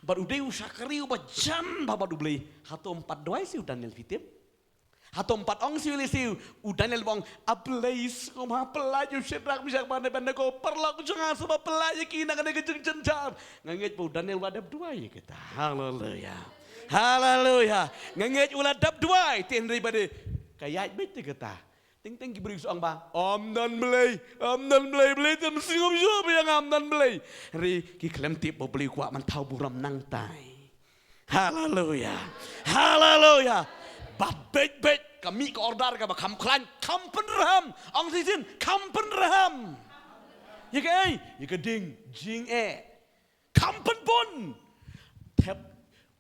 Bad u dei u shakri uba jan bha bad U Blei. Hato ym pat duwai shuh u Daniel, phi tip? Hato ym pat ong shuh lei shuh u Daniel, ba ong, A Blei, sngewbha pyllait ïa u Shadrak, Meshak bad Abednego, paralok jong nga, sngewbha pyllait ïa ki na kane ka jingjynjar. Nga ngeit ba u Daniel u la dep duwai ïa kata. Haleluya. Haleluya. Nga ngeit u la dep duwai, te hynrei ba dei ka ïaid beit ïa kata. Teng teng ki briew ki ong ba, ym don Blei, ym don Blei, Blei te ym sngewsih ba ïa nga, ym don Blei. Hynrei ki khlem tip ba U Blei u kwah ban thaw burom nangtai. Haleluya. Haleluya. Bad beit beit ka mih ka order kaba kham khlaiñ, kham pynrhem. Ong shisien, kham pynrhem. Ïa kaei? Ïa ka ding jingeh. Kham pynbun. Thep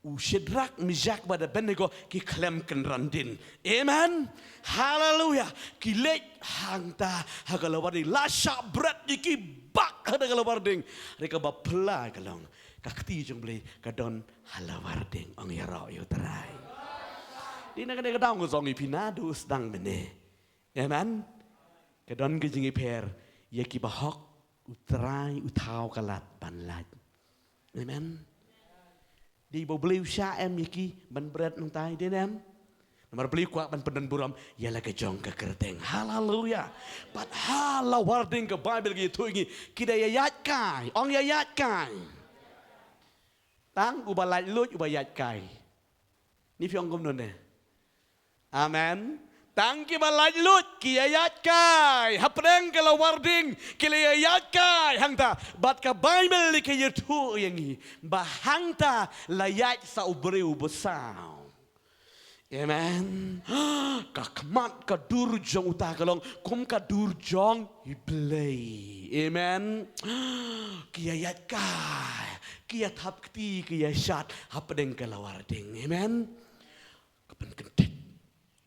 u Shadrak, Meshak bad Abednego ki khlem kynran dien. Amen. Haleluya. Ki leit hangta ha ka lawar ding. La shah bret ïa ki bak hangta ha ka lawar ding. Hynrei kaba phylla ka long, ka kti jong U Blei ka don ha lawar ding. Ong ïaroh ïa U Trai. Te na kane ka daw nga ong ïa phi, naduh sdang mynne, amen, ka don ka jingïapher, ïa kiba hok U Trai u thaw ka lad ban lait. Amen. Dei ba U Blei u shah em ïa ki ban bret nangtai, dei ne em? Namar U Blei u kwah ban pyndon burom ïa la ka jong ka kyrteng. Haleluya. Bad ha lawar ding ka Baibl ka ïathuh ïa ngi, ki da ïaid kai. Ong ïaid kai. Tang uba laitluid uba ïaid kai. Ni phi ong kumno ne? Amen. Tang kiba laitluid ki ïaid kai. Hapdeng ka lawar ding ki la ïaid kai hangta. Bad ka Baibl ka ïathuh ïa ngi ba hangta la ïaid sa u briew basaw. Amen. Ka khmat ka dur jong uta ka long kum ka dur jong U Blei. Amen. Ki ïaid kai, ki ïathap kti, ki ïashad hapdeng ka lawar ding. Amen. Ka pynkyndit.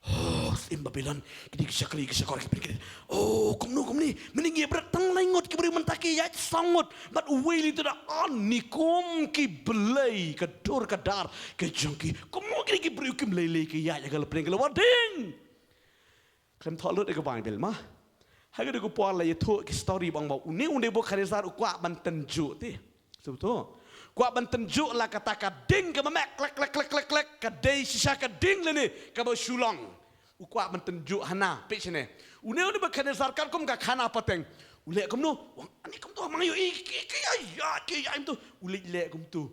Oh, syiem Babilon, ki dei ki shakri, ki shakor, ki pynkyndit. Oh, kumno kumne? Mynne ngi bret tang lai ngut, ki briew mynta ki ïaid saw ngut. Bad uwei lei te da an, ni kum ki blei ka dur ka dar ka jong ki. Kumno kine ki briew kim lei lei ki ïaid ha ka la pdeng ka lawar ding? Khlem thoh lut ïa ka Baibl ma. Ha ka dei ka por la ïathuh ki story ba ong ba une u Nebukadnesar u kwah ban tynjuh te. Sngewthuh. Kwah ban tynjuh la kata ka ding kaba meh, klek klek klek klek klek, ka dei shisha ka ding lane kaba shu long. U kwah ban tynjuh hana, peit shane. Une u Nebukadnesar katkum ka khana pateng. U leh kumno? Wan ani kumto, ma nga ïohi ki, ki ïaid, ki ïaid kumto. U leh, leh kumto.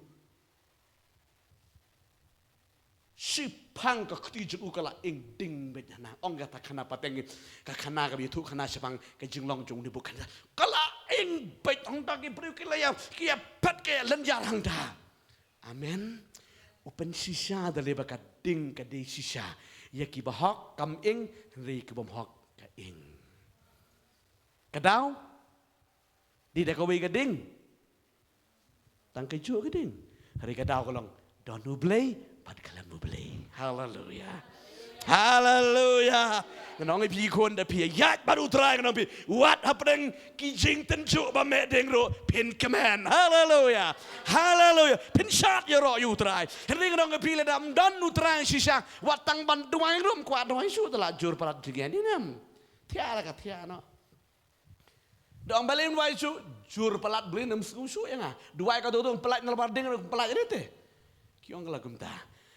Shiphang ka kti jong u ka la ing ding beit hana. Ong kata khana pateng, ka khana kaba ïathuh khana shaphang ka jinglong jong u Nebukadnesar, ka la ing beit. Hangta ki briew ki la ïa, ki ïa phet, ki ïa lynñiar hangta. Amen. U pynshisha da lei ba ka ding ka dei shisha. Ïa kiba hok kam ing, hynrei ïa ki bym hok ka ing. Ka daw, dei da kawei ka ding. Tang kajuh ka ding. Hynrei ka daw ka long, don U Blei bad khlem U Blei. Haleluya. Haleluya. Ngan ong ïa phi khun, da phi ïaid bad u Trai, ngan ong ïa phi, wat hapdeng ki jingtynjuh ba meh ding ruh phin kmen. Haleluya. Haleluya. Phin shad ïaroh ïa u Trai. Hynrei ngan ong ïa phi, lada ym don u Trai shisha, wat tang ban duwai ruh ym kwah duwai shuh, te la jur palat jingeh, ne em? Thiah la ka thiah noh. Da ong balei ym duwai shuh, jur palat, Blei ym sngew shuh ïa nga. Duwai ka tu tu, ym pynlait na la war ding, ym pynlait ïa te. Ki ong ka la kumta.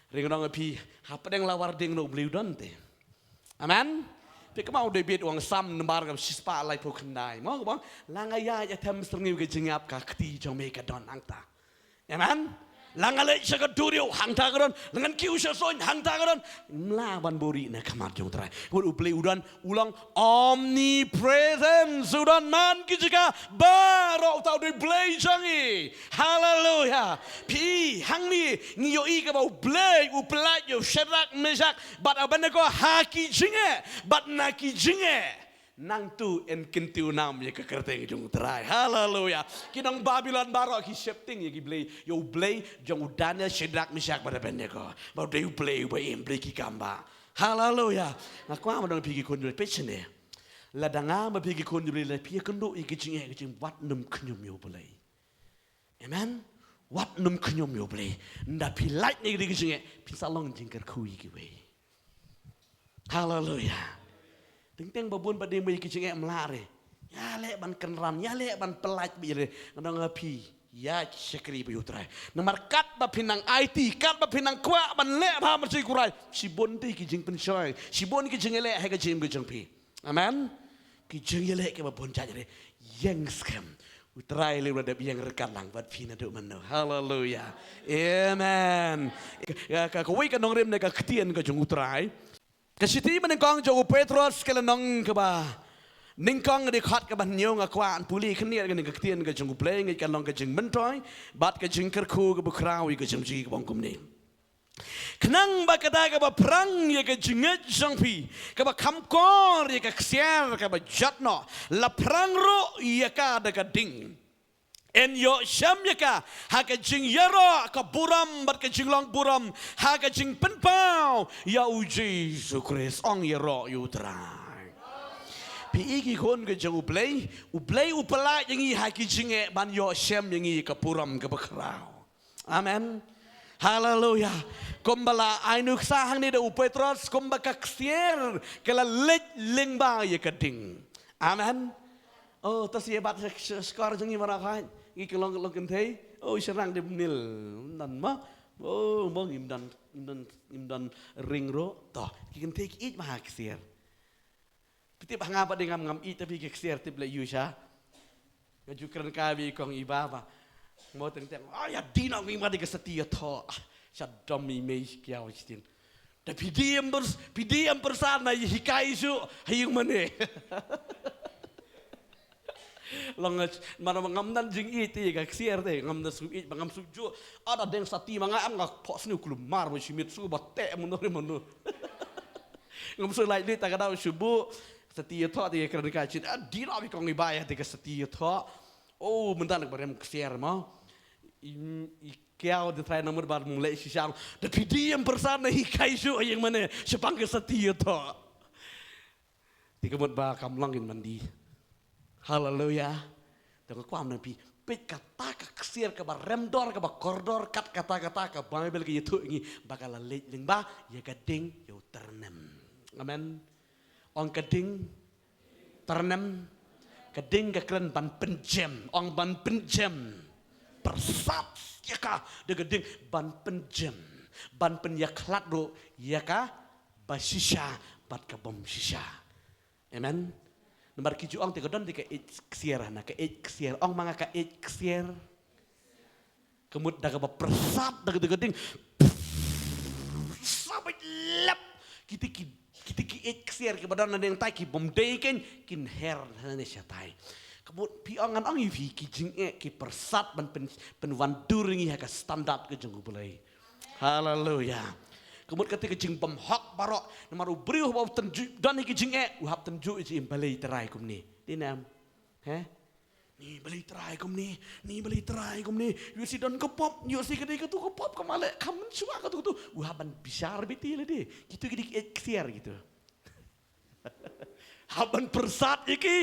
Hynrei ngan ong ïa phi, hapdeng la war ding noh u Blei u don te. Amen. Phi kynmaw u David u ong Salm number ka shispah laiphew khyndai. Mo ka bang, la nga ïaid ïa them syrngiew ka jingïap, ka kti jong me ka don hangta. Amen. La nga leit sha ka duriaw, hangta ka don. La ngan kiew sha suiñ, hangta ka don. Ym lah ban buhrieh na khmat jong u Trai. Wat u Blei u don, u long omnipresence, u don man ki jaka baroh, uta u dei u Blei jong ngi. Haleluya. Phi, hangne ngi ïohi kaba u Blei u pynlait ïa u Shadrak, Meshak bad Abednego ha ki jingeh bad na ki jingeh. Nangtu yn kyntiew nam ïa ka kyrteng jong u Trai. Haleluya. Ki nong Babilon baroh ki sheptieng ïa ki blei, ïa u Blei jong u Daniel, Shadrak, Meshak bad Abednego. Ba u dei u Blei uba im, Blei ki kam bah. Haleluya. Nga kwah ban ong ïa phi ki khun jong u Blei, peit shane. Lada nga bad phi ki khun jong u Blei, lada phi ïakynduh ïa ki jingeh ki jingem, wat nym khñium ïa u Blei. Amen. Wat nym khñium ïa u Blei. Ynda phi lait na ki jingeh, phin sa long jingkyrkhu ïa kiwei. Haleluya. Teng teng ba bun ba dei mei ki jingeh, ym lah re. Ïaleh ban kynran, ïaleh ban pynlait beit re. Ngan ong ïa phi, ïa shakri bad ïa u Trai. Namar katba phi nang aiti, katba phi nang kwah ban leh bha marjan u Trai, shibun te ki jingpynshoi, shibun ki jingïaleh ha ka jingim ka jong phi. Amen. Ki jingïaleh kiba bun jait re. Ïeng skhem. U Trai lei u la dep ïeng ryngkat lang bad phi naduh mynno. Haleluya. Amen. Ka, ka, kawei ka nongrim na ka ktien ka jong u Trai. Ka shithi ba nyngkong jong u Petros ka lynnong kaba nyngkong, ka dkhot kaba hynñiew, nga kwah ban pule khyndiat kane ka ktien ka jong u Blei, ngeit kan long ka jingmyntoi bad ka jingkyrkhu kaba khraw ïa ka jingim jong ngi, kaba ong kumne. Khnang ba kata kaba phrang ïa ka jingngeit jong phi, kaba kham kor ïa ka ksiar kaba jot noh, la phrang ruh ïa ka da ka ding. Yn ïoh shem ïa ka ha ka jingïaroh ka burom bad ka jinglong burom ha ka jingpynpaw ïa u Jisu Khrist. Ong ïaroh ïa u Trai. Phi i ki khun ka jong u Blei, u Blei u pynlait ïa ngi ha ki jingeh ban ïoh shem ïa ngi ka burom kaba khraw. Amen. Haleluya. Kumba la ai nuksa hangne da u Petros, kumba ka ksiar ka la leit lyngba ïa ka ding. Amen. Oh, to sa ïa bat sh-, sh-, shkor jong ngi baroh, ngi ka long, long kynthei. Oh, shynrang dei mynnin. Ym don mo. Oh, mo ngim don, ngim don, ngim don ring ruh. To, ki kynthei ki ïeit bha ha ksiar. Phi tip ba nga pat de ngam, ngam ïeit, tapi ka ksiar tip leh ïa u sha. Nga ju kren kai bad i kong i bah ba. Mo teng teng. Ah, ïa dei na ngi ma de ka sati ïathoh. Sha dom i mei kiaw shisien. Da phi dei em pyrsa-, phi dei em pyrsa na hikai shuh ha ïing mane. Long nga, mar ngam don jingïeit te ka ksiar te, ngam don shu ïeit ba ngam shu ju. Ah, da deng sati ma nga em nga pok sniew kulmar ba shi miet shu ba teh mano re mano. Ngam shu lait leit ta ka daw shu buh. Sati ïathoh te ka kren ka chin. Ah, dei na i kong i bah ïa te ka sati ïathoh. Oh, mynta nang ba rem ksiar mo. I, i kiaw de trai na mut ba mung leh shisha. Da phi dei em pyrsa na hikai shuh ha ïing mane. Shaphang ka sati ïathoh. Te ka mut ba kam long kin mandi. Haleluya. Te nga kwah ban ong ïa phi, peit kata ka ksiar kaba rem dor, kaba kordor, kat kata kata ka Baibl ka ïathuh ïa ngi ba ka la leit lyngba ïa ka ding, ïa u tyrnem. Amen. Ong ka ding, tyrnem, ka ding ka kren ban pynjem, ong ban pynjem. Pyrsad ïa ka da ka ding ban pynjem, ban pynïakhlad ruh ïa ka ba shisha bad ka bym shisha. Amen. Namar ki ju ong te ka don te ka ïeit ksiar, hana ka ïeit ksiar. Ong ma nga ka ïeit ksiar. Ka mut da kaba pyrsad da ka, da ka ding. Sa beit lep. Kita ki, kita ki ïeit ksiar kiba don na ding tai ki bym dei ken kin her hana ne shatai. Ka mut phi ong ngan ong ïa phi ki jingeh ki pyrsad ban pyn, pynwandur ïa ngi ha ka standard ka jong U Blei. Haleluya. Ka mut kata ka jingbymhok baroh. Namar u briew haba u tynjuh don ïa ki jingeh, u hap tynjuh ïa jingim balei trai kumne. Dei ne em? He? Ni balei trai kumne, ni balei trai kumne. Ïoh shi don ka pop, ïoh shi ka dei katu ka pop, ka male, ka mynshuwa katu katu. U hap ban bishar biti lade. Kitu ki dei ki ïeit ksiar kitu. Hap ban pyrsad ïa ki.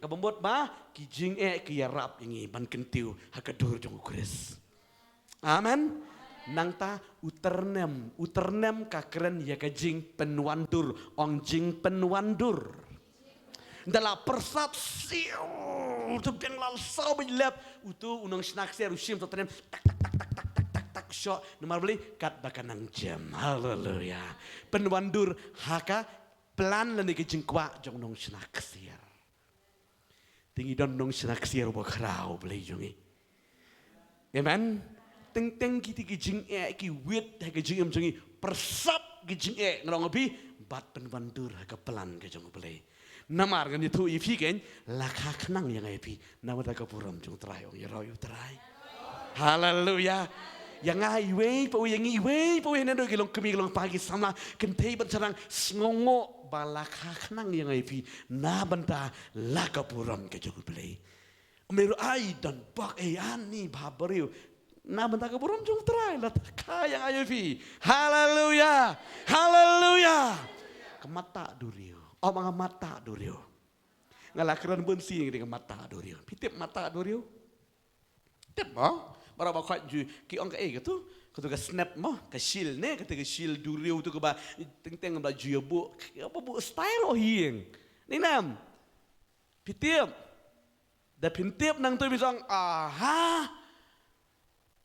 Kaba mut ba ki jingeh ki ïarap ïa ngi ban kyntiew ha ka dur jong u Khrist. Amen. Nangta u tyrnem, u tyrnem ka kren ïa ka jingpynwandur, ong jingpynwandur. Nda la pyrsad siew, tu biang la saw bad lep, utu u nongshna ksiar u shim sa tyrnem, tak tak tak tak tak tak tak tak, shoh, namar balei, katba ka nang jem. Haleluya. Pynwandur ha ka plan lane ka jingkwah jong u nongshna ksiar. Te ngi don nongshna ksiar uba khraw, Blei jong ngi. Amen. Teng teng kita ki jingeh ki wit ha ka jingim jong ngi, pyrsad ki jingeh, nga ong ïa phi, bad pynwandur ha ka plan ka jong u Blei. Namar ngan ïathuh ïa phi kein, la kha khnang ïa nga ïa phi na bynta ka burom jong u Trai, ong ïaroh ïa u Trai. Haleluya. Ïa nga iwei pa iwei, ïa ngi iwei pa iwei, naduh ki long kmie ki long kpa ki samla, kynthei bad shynrang, sngewnguh ba la kha khnang ïa nga ïa phi na bynta la ka burom ka jong u Blei. Ym ïa ruh ai don bok ei ani bha briew. Na bynta ka burom jong u Trai la kha ïa nga ïa phi. Haleluya. Haleluya. Ka matta duriaw. Ym, nga matta duriaw. Nga la kren bun sien ïa ka matta duriaw. Phi tip matta duriaw? Tip mo? Baroh ba khot ju ki ong kaei katu? Katu ka snap mo, ka shield ne, katu ka shield duriaw tu kaba teng teng ba ju ïa buh, kaba buh style o hieng. Ni nam. Phi tip? Da phin tip nangtu phin sa ong, aha.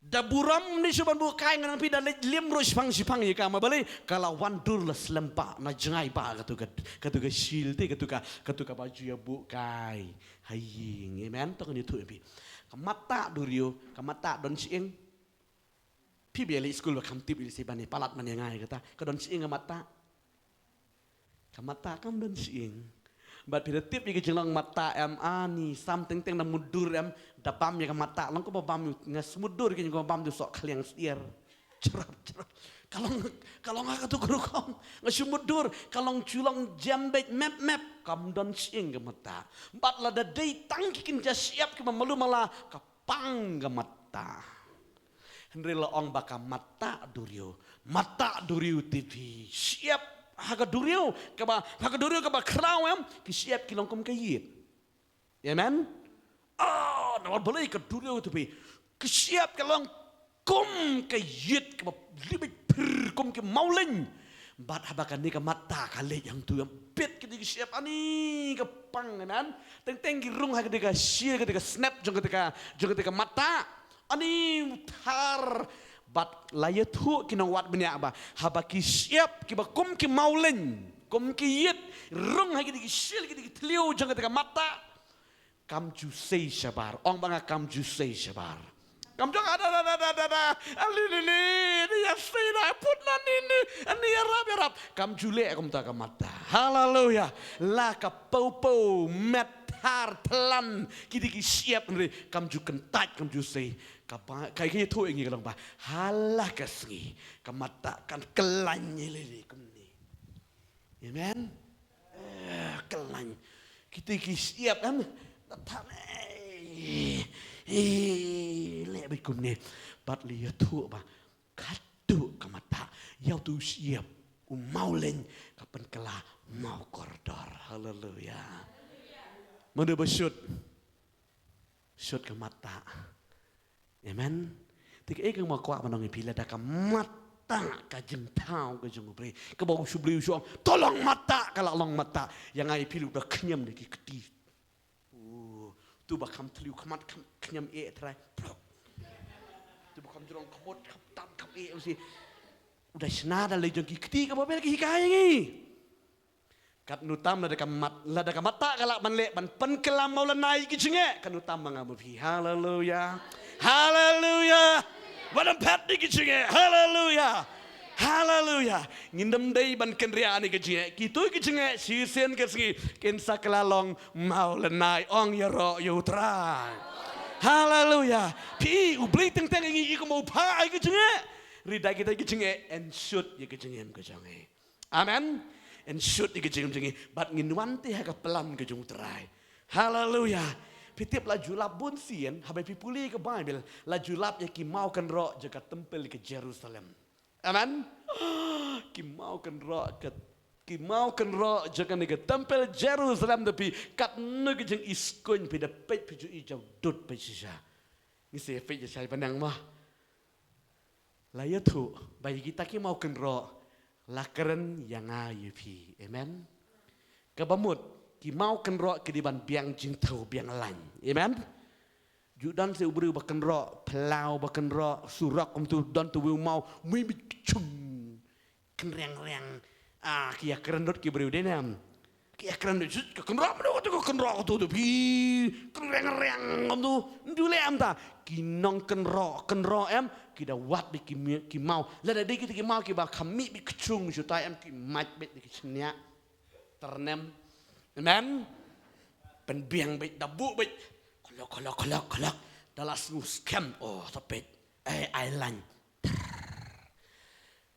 Da burom ni shu ban buh kai ngan ong phi, da leit lim ruh shipang shipang ïa ka, namar balei, ka la wan dur la slem pat, na jngai pat katu ka, katu ka shield te, katu ka, katu kaba ju ïa buh kai ha ïing. Amen. To ngan ïathuh ïa phi. Ka matta duriaw, ka matta don shyieng. Phi ba ïa leit skul ba kham tip, ïa leit sei ban ïa palat ban ïa ngai kata. Ka don shyieng ka matta? Ka matta kam don shyieng. Bad phi da tip ïa ka jinglong matta em, ani sam teng teng na mutdur em, da bam ïa ka matta, long kumba bam ïa u, nga shu mutdur kein, kumba bam ïa u sohkhliang syiar. Cherap, cherap. Ka long, ka long ha katu ka rukom. Nga shu mutdur, ka long ju long jem beit mep mep, kam don shyieng ka matta. Bad lada dei tang ki kynja shyiap kiba malu mala, ka pang ka matta. Hynrei la ong ba ka matta duriaw. Matta duriaw te phi shyiap ha ka duriaw kaba, ha ka duriaw kaba khraw em, ki shyiap ki long kum ka ïit. Amen. Ah, namar balei ka duriaw te phi? Ki shyiap ki long kum ka ïit kaba li beit phir kum ki mawleiñ. Bad haba kane ka matta ka leit hangtu em, peit kata ki shyiap ani ka pang, amen. Teng teng ki rung ha kata ka shield, kata ka snap jong kata ka, jong kata ka matta. Ani u thar. Bad la ïathuh ki nongwad bniah ba haba ki shyiap kiba kum ki mawleiñ, kum ki ïit, rung ha kata ki shield, kata ki thliew jong kata ka matta, kam ju sei shabar. Ong ba nga, kam ju sei shabar. Kam jong ada, ada, ada, ada, ada. Ali, li, li. Ni ïa sei da put na ni, ni. Ni ïarap, ïarap. Kam ju leh kumta ka matta. Haleluya. La ka popo met thar thlan. Kiti ki shyiap ni. Kam ju kyntait, kam ju sei. Ka ba, ka, ka ïathuh ïa ngi ka long ba. Hala ka sngi. Ka matta kan kyllain ïa lili kumne. Amen. Eh, kyllain. Kita ki shyiap kan. Datang, eh, eh, leh bad kumne. Bad la ïathuh ba katto ka matta, ïa utu u shyiap u mawleiñ ka pynkylla mawkordor. Haleluya. Mano ba shut? Shut ka matta. Amen. Te kaei kaba nga kwah ban ong ïa phi, lada ka matta ka jingthaw ka jong U Blei, kaba U Blei u shu ong to long matta, ka la long matta. Ïa nga ïa phi ruh da khñiam da ki kti. Oh, tu ba kham thliew khmat kham khñiam eh trai. Tu ba kham jrong khmut kham tam kham eh usi. U da shna da lei jong ki kti kaba bel ki hikai ngi. Katno tam lada ka mat, lada ka matta ka lah ban leh ban pynkylla mawlynnai ki jingeh. Katno tam ma nga ma phi. Haleluya. Haleluya. Wat ym phet ïa ki jingeh. Haleluya. Haleluya. Ngin ym dei ban kynriah ïa ki jingeh. Kito ki jingeh shisien ka sngi kin sa kylla long mawlynnai. Ong ïaroh ïa U Trai. Haleluya. Phi, U Blei teng teng ïa ngi, ïa kumba u phah ïa ki jingeh. Hynrei da kita ki jingeh yn shut ïa ki jingeh ka jong ngi. Amen. Yn shut ïa ka jingim jong ngi bad ngin wan te ha ka plan ka jong U Trai. Haleluya. Phi tip la ju lap bun sien, haba phi pule ka Baibl, la ju lap ïa ki maw kynroh jong ka templ ka Jerusalem. Amen. Ki maw kynroh ka Ki maw kynroh jong kane ka templ Jerusalem da phi, katno ki jingiskuin phi da peit, phi ju i jaw dud peit shisha. Ngi sa peit shisha ba nang ma. La ïathuh ba ïa kita ki maw kynroh la kren ïa nga ïa phi. Amen. Kaba mut ki maw kynroh ki dei ban biang jingthew biang lain. Amen. Ju don sa u briew ba kynroh, phyllaw ba kynroh, surok kumtu, don tu u maw, mih beit kchung. Kynreng reng. Ah, ki ïa kren lut ki briew dei ne em. Ki ïa kren lut, ka kynroh mano katu, ka kynroh katu tu phi. Kynreng reng kumtu. Ndu leh em ta. Ki nong kynroh, kynroh em, ki da wad beit ki mi-, ki maw. Lada dei kita ki maw kiba kham mih beit kchung shutai em, ki mait beit da ki shñiah. Tyrnem. Amen. Pynbiang beit, da buh beit. Khlok, khlok, khlok, khlok. Da la sngew skhem. Oh, sa peit. Eh, ai lain.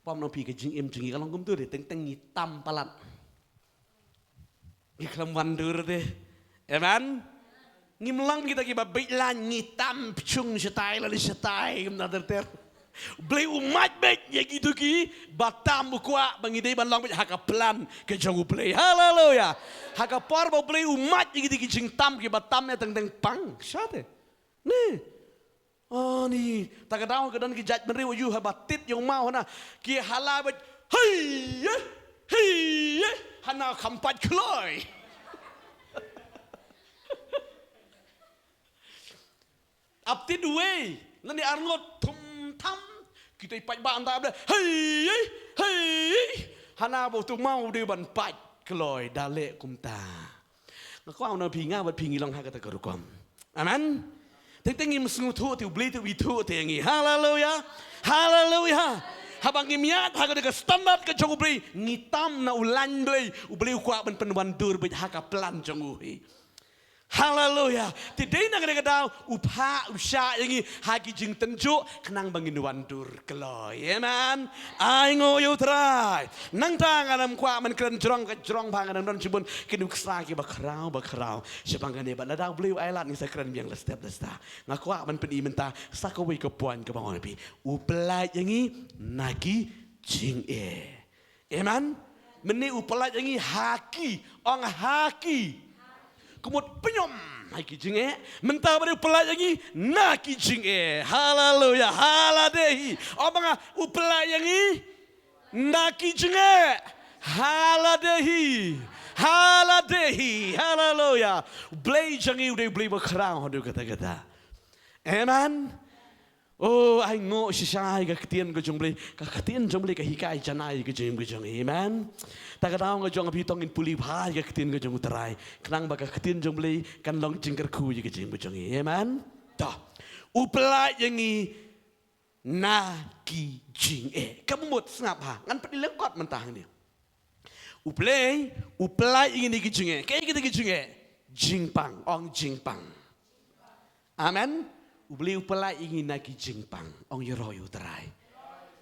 Pom nang phi ka jingim jong ngi ka long kumtu de, teng teng ngi tam palat. Ngi khlem wan dur de. Amen. Ngim long kita kiba beit lain, ngi tam pchung shatai lane shatai kumta ter ter. U Blei u mait beit ïa kito kiba tam, u kwah ba ngi dei ban long beit ha ka plan ka jong u Blei. Haleluya. Ha ka por ba u Blei u mait ïa kito ki jingtam kiba tam ïa teng teng pang. Shate. Ne. Oh, ni, ta ka daw ka don ki jait bynriew ayu haba tit ïa u maw hana. Ki hala beit, hei, eh, hei, eh, hana kham pait kloi. Ap tit uwei, lane arngut thum tham, kita i paidbah ynda ap de, hei, eh, hei, eh. Hana ba utu u maw u dei ban pait kloi, da leh kumta. Nga kwah u na phi nga bad phi ngi long ha kata ka rukom. Amen. Teng teng ngim sngewthuh te u Blei te u ithuh te ngi. Haleluya. Haleluya. Haba ngim ïaid ha kata ka standard ka jong u Blei, ngi tam na u lain Blei, u Blei u kwah ban pynwandur beit ha ka plan jong u hi. Haleluya. Te dei na kata ka daw u phah u shah ïa ngi ha ki jingtynjuh khnang ba ngin wandur kloi. Amen. Ai nguh ïa u Trai. Nangta nga nym kwah ban kren jrong ka jrong ba nga nym don shibun ki nuksa kiba khraw ba khraw shaphang kane, bad lada u Blei u ai lad ngi sa kren biang la step la step. Nga kwah ban pyni mynta sa kawei ka point kaba ong phi, u pyllait ïa ngi na ki jingeh. Amen. Mynne u pyllait ïa ngi ha ki, ong ha ki. Kumut pynïom ha ki jingeh. Mynta ba dei u pyllait ïa ngi na ki jingeh. Haleluya. Haladehi. Ong ba nga u pyllait ïa ngi na ki jingeh. Haladehi. Haladehi. Haleluya. U Blei jong ngi u dei u Blei ba khraw haduh katta katta. Amen. Oh, ai nguh shisha ïa ka ktien ka jong u Blei. Ka ktien jong u Blei ka hikai janai ka jong ka jong. Amen. Ta ka daw nga jong phi tong in pule bha ïa ka ktien ka jong u Trai. Khnang ba ka ktien jong u Blei kan long jingkyrkhu ïa ka jong ka jong. Amen. Ta. U pyllait ïa ngi na ki jingeh. Ka mut sngap ha. Ngan pynlong kot mynta hangne. U Blei u pyllait ïa ngi na ki jingeh. Kaei kita ki jingeh? Jingpang, ong jingpang. Amen. U Blei u pyllait ïa ngi na ki jingpang, ong ïaroh ïa u Trai.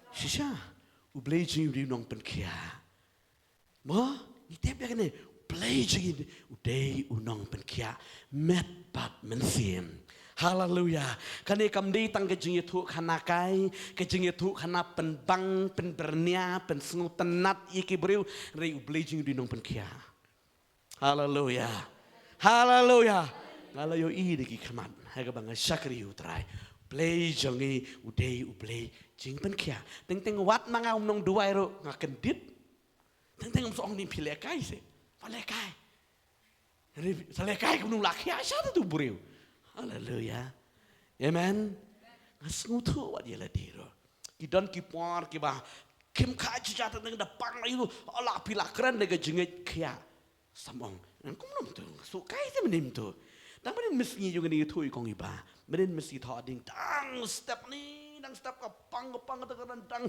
Shisha, u Blei jong ngi u dei u nongpynkhiah. Mo, ngi tip ïa kane, u Blei jong ngi u dei u nongpynkhiah met bad mynsiem. Haleluya. Kane kam dei tang ka jingïathuhkhana kai, ka jingïathuhkhana pynbang, pynbyrngia, pynsngewtynnat ïa ki briew, hynrei u Blei jong ngi u dei u nongpynkhiah. Haleluya. Haleluya. Nga la ïohi da ki khmat ha kaba nga shakri ïa u Trai. Blei jong ngi u dei u Blei jingpynkhiah. Teng teng wat ma nga um nongduwai ruh nga kyndit. Teng teng um sa ong ni phi lehkai se. Pha lehkai. Sa lehkai kumno la khiah sha tu briew. Haleluya. Amen. Nga sngewthuh wat ïa lade ruh. Ki don ki por kiba kim kha jingeh, teng teng da pang la ïa u, la phi la kren da ka jingngeit khiah. Sa ong, ngan kumno mynta, nga shu kai te mynne mynta. Dang mynnin mynsngi ïa ngi ïathuh ïa kong i Bah. Mynnin mynsngi thoh ding dang step ni, dang step ka pang, ka pang ka dang dang.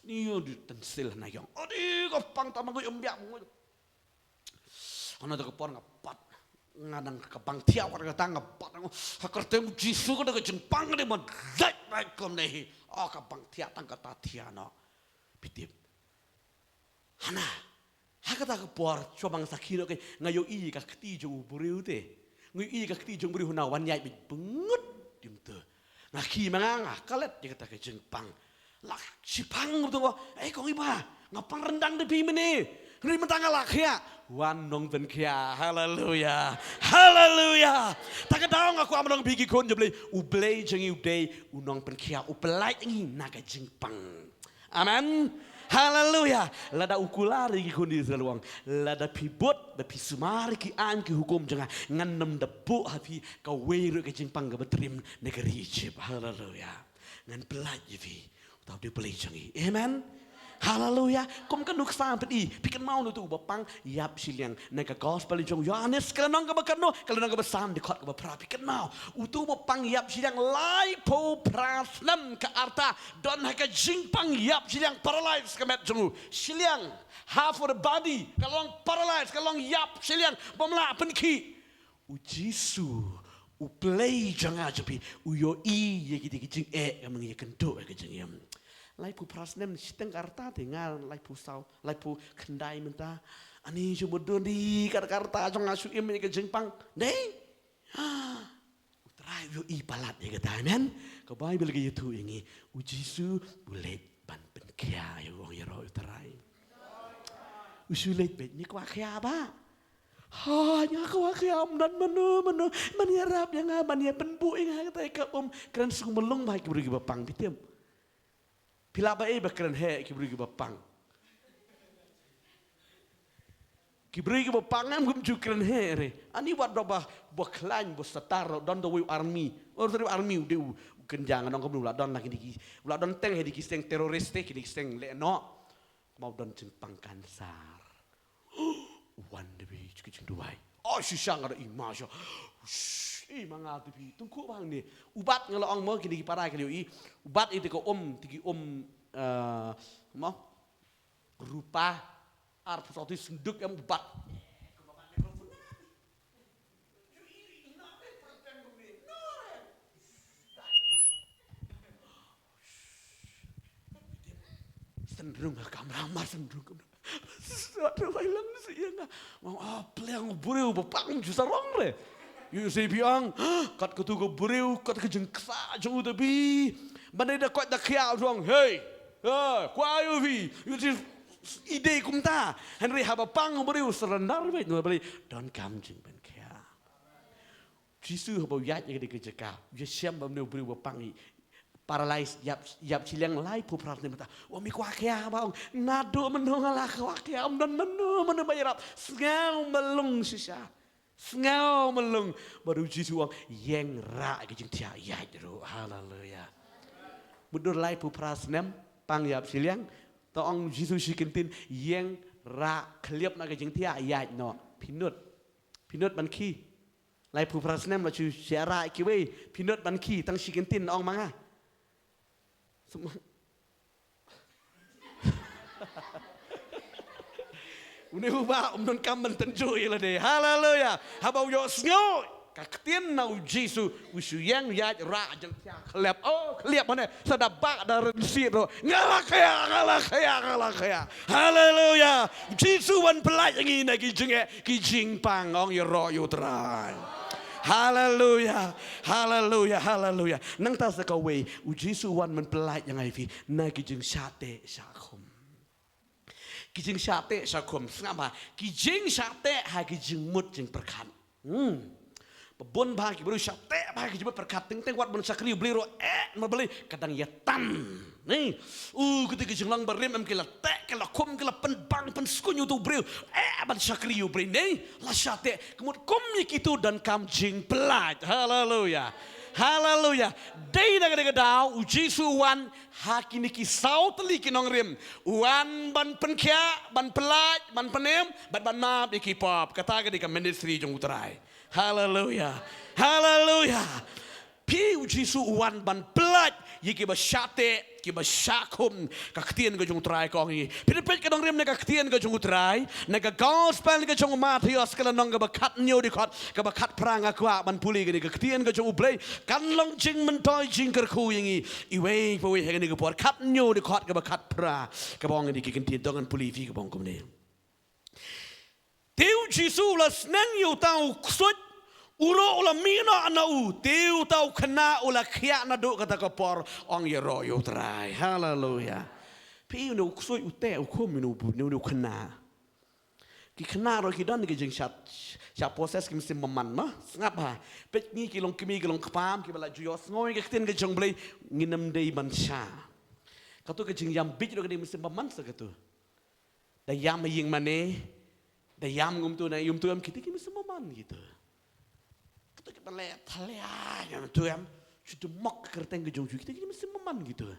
Ni ïa u dei tynsil na ïong. O dei ka pang ta ma ngi ym biak ngi. Hana da ka por nga pat. Nga dang ka bang thiah wat ka tang nga pat. Ha kyrteng u Jisu ka da ka jingpang ka dei ban dait dait kumne hi. O ka bang thiah tang kata thiah noh. Phi tip. Hana. Ha kata ka por, shuwa ba nga sakhi noh, nga ïohi ka kti jong u briew te. Nga ïohi ka kti jong u briew hana wan ïaid beit byngut dim te. Nga khie ma nga, nga klet ïa kata ka jingpang. La shiphang u te, eh kong i Bah, nga pang ryndang da phi mynne. Hynrei mynta nga la khiah, wan nongpynkhiah. Haleluya. Haleluya. Ta ka daw nga kwah ban ong ïa phi ki khun jong U Blei, U Blei jong ngi u dei u nongpynkhiah, u pyllait ngi na ka jingpang. Amen. Haleluya. Lada u kular ïa ki khun Israel u ong, lada phi bud, da phi sumar ïa ki aiñ ki hukum jong nga, ngan nym da buh ha phi kawei ruh ka jingpang kaba triem na ka ri Egypt. Haleluya. Ngan pyllait ïa phi. Uta u dei U Blei jong ngi. Amen. Haleluya. Kum ka nuksa phi, phi kynmaw uno uto uba pang ïap shiliang. Na ka gospel jong u Ïoannis ka lynnong kaba kano, ka lynnong kaba san dkhot kaba phra, phi kynmaw. Uto uba pang ïap shiliang laiphew phra snem ka rta, don ha ka jingpang ïap shiliang, paralyzed ka met jong u. Shiliang, half of the body, ka long paralyzed, ka long ïap shiliang, bym lah pynkhih. U Jisu, U Blei jong nga jong phi, u ïohi ïa kita ki jingeh ka mynta ïa kynduh ïa ka jingim. Laiphew phra snem shiteng ka rta te, nga laiphew saw, laiphew khyndai mynta. Ani shu mudui kat ka rta jong nga shu im ïa ka jingpang. Dei? U Trai u ïohi palat ïa kata, amen. Ka Baibl ka ïathuh ïa ngi, u Jisu u leit ban pynkhiah ïa u, ong ïaroh U Trai. U shu leit beit, me kwah khiah bah? Ha, nga kwah khiah, ym don mano mano ban ïarap ïa nga, ban ïa pynbuh ïa nga, kata ka um. Kren sngewmlung bha ki briew kiba pang, phi tip. Phi lah ba ei ba kren heh ki briew kiba pang. Ki briew kiba pang em kum ju kren heh re. Ani wat da ba, ba khlaiñ, ba satar, don da uwei u army. Or sorry, army u dei u kynjang, nong kumno, u la don la kine ki, u la don teng ha kine ki seng terrorist te, kine ki seng lehnoh. Kumba u don jingpang kansar. U wan da beit ki jingduwai. Oh, shisha nga da i ma sha. Shh, i ma nga da beit. Tungku bang ni. U bat nga la ong mo, kine ki para ki la ïohi. U bat ite ka um, te ki um, eh, mo. Rupa. Arphew saw tylli senduk em u bat. Sendrung ha kamra, mar sendrung kamra. Sat ru bai lang si ïa nga. Ong, ah, pliang briew ba pang ju sarong re. Ïohi phi ong, kat katu ka briew, kat ka jingksa jong u da beit. Ban da koit da khiah u ong, hey, hey, kwah ïa phi. Ïohi i dei kumta. Hynrei haba pang u briew surrender beit na U Blei, donkam jingpynkhiah. Jisu haba u ïaid ïa kane ka jaka, u ïashem bad une u briew ba pang, i paralyzed, ïap, ïap shiliang laiphew phra snem mynta. U ong, me kwah khiah bah? Ong, naduh mynno nga la kwah khiah, ym don mynno mynno ba ïarap. Sngewmlung shisha. Sngewmlung. Bad u Jisu u ong, ïeng rah ïa ka jingthiah, ïaid ruh. Haleluya. Mutdur laiphew phra snem pang ïap shiliang. Te ong Jisu shi kyntien, ïeng rah, khlieh noh ka jingthiah, ïaid noh. Phi nud. Phi nud ban khie? Laiphew phra snem la shu shah rah kiwei. Phi nud ban khie tang shi kyntien, ong ma nga. Sum-, une u bah um donkam ban tynjuh ïa lade. Haleluya. Haba u ïohsngew ka ktien na u Jisu, u shu ïeng, ïaid rah, jingthiah khlieh. Oh, khlieh mane, sa da bah da rynsied ruh. Nga la khiah, nga la khiah, nga la khiah. Haleluya. U Jisu u wan pyllait ïa ngi na ki jingeh, ki jingpang, ong ïaroh ïa U Trai. Haleluya. Haleluya. Haleluya. Nangta sa kawei, u Jisu u wan ban pyllait ïa nga ïa phi na ki jingshah teh shah khum. Ki jingshah teh shah khum, sngap bha, ki jingshah teh ha ki jingmut jingpyrkhat. Hmm. Ba bun bha ki briew shah teh bha ki jingmut pyrkhat, teng teng wat ban shakri U Blei ruh, eh, ma Blei ka dang ïa tan. Ni, u, kita ki jinglong barim em ki la teh, ki la khum, ki la pynbang pynskun ïa uto u briew, eh, ban shakri U Blei, ni, la shah teh. Ka mut kum ïa kito donkam jingpyllait. Haleluya. Haleluya. Dei na kane ka daw u Jisu u wan ha kine ki saw tylli ki nongrim. U wan ban pynkhiah, ban pyllait, ban pynim, bad ban map ïa ki pop. Kata ka dei ka ministry jong U Trai. Haleluya. Haleluya. Phi, u Jisu u wan ban pyllait ïa kiba shah teh, kiba shah khum. Ka ktien ka jong U Trai ka ong ïa ngi. Phi da peit ka nongrim na ka ktien ka jong U Trai, na ka gospel ka jong u Mathaios ka lynnong kaba khathynñiew dkhot kaba khatphra, nga kwah ban pule kane ka ktien ka jong U Blei. Kan long jingmyntoi jingkyrkhu ïa ngi iwei pa iwei ha kane ka por. Khathynñiew dkhot kaba khatphra, kaba ong ïa ngi ki ktien, to ngan pule ïa phi, kaba ong kumne. Te u Jisu u la sneng ïa uta u ksuid, u ruh u la mih noh na u, te uta u khynnah u la khiah naduh kata ka por, ong ïaroh ïa U Trai. Haleluya. Phi, une u ksuid u teh u khum, une u, une u khynnah. Ki khynnah ruh ki don ki jingshah, shah possess ki mynsiem bymman ma. Sngap ha. Peit ngi ki long kmie ki long kpa, kiba la ju ïohsngew ïa ka ktien ka jong U Blei, ngin ym dei ban shah. Kato ka jingïam bieit ruh ka dei mynsiem bymman sa kato. Da ïam ha ïing mane, da ïam kumto na ïum to ïam, kita ki mynsiem bymman kita. Kato kiba leh thalia ïam to ïam, shu dmok ka kyrteng ka jong u, kita ki mynsiem bymman kita.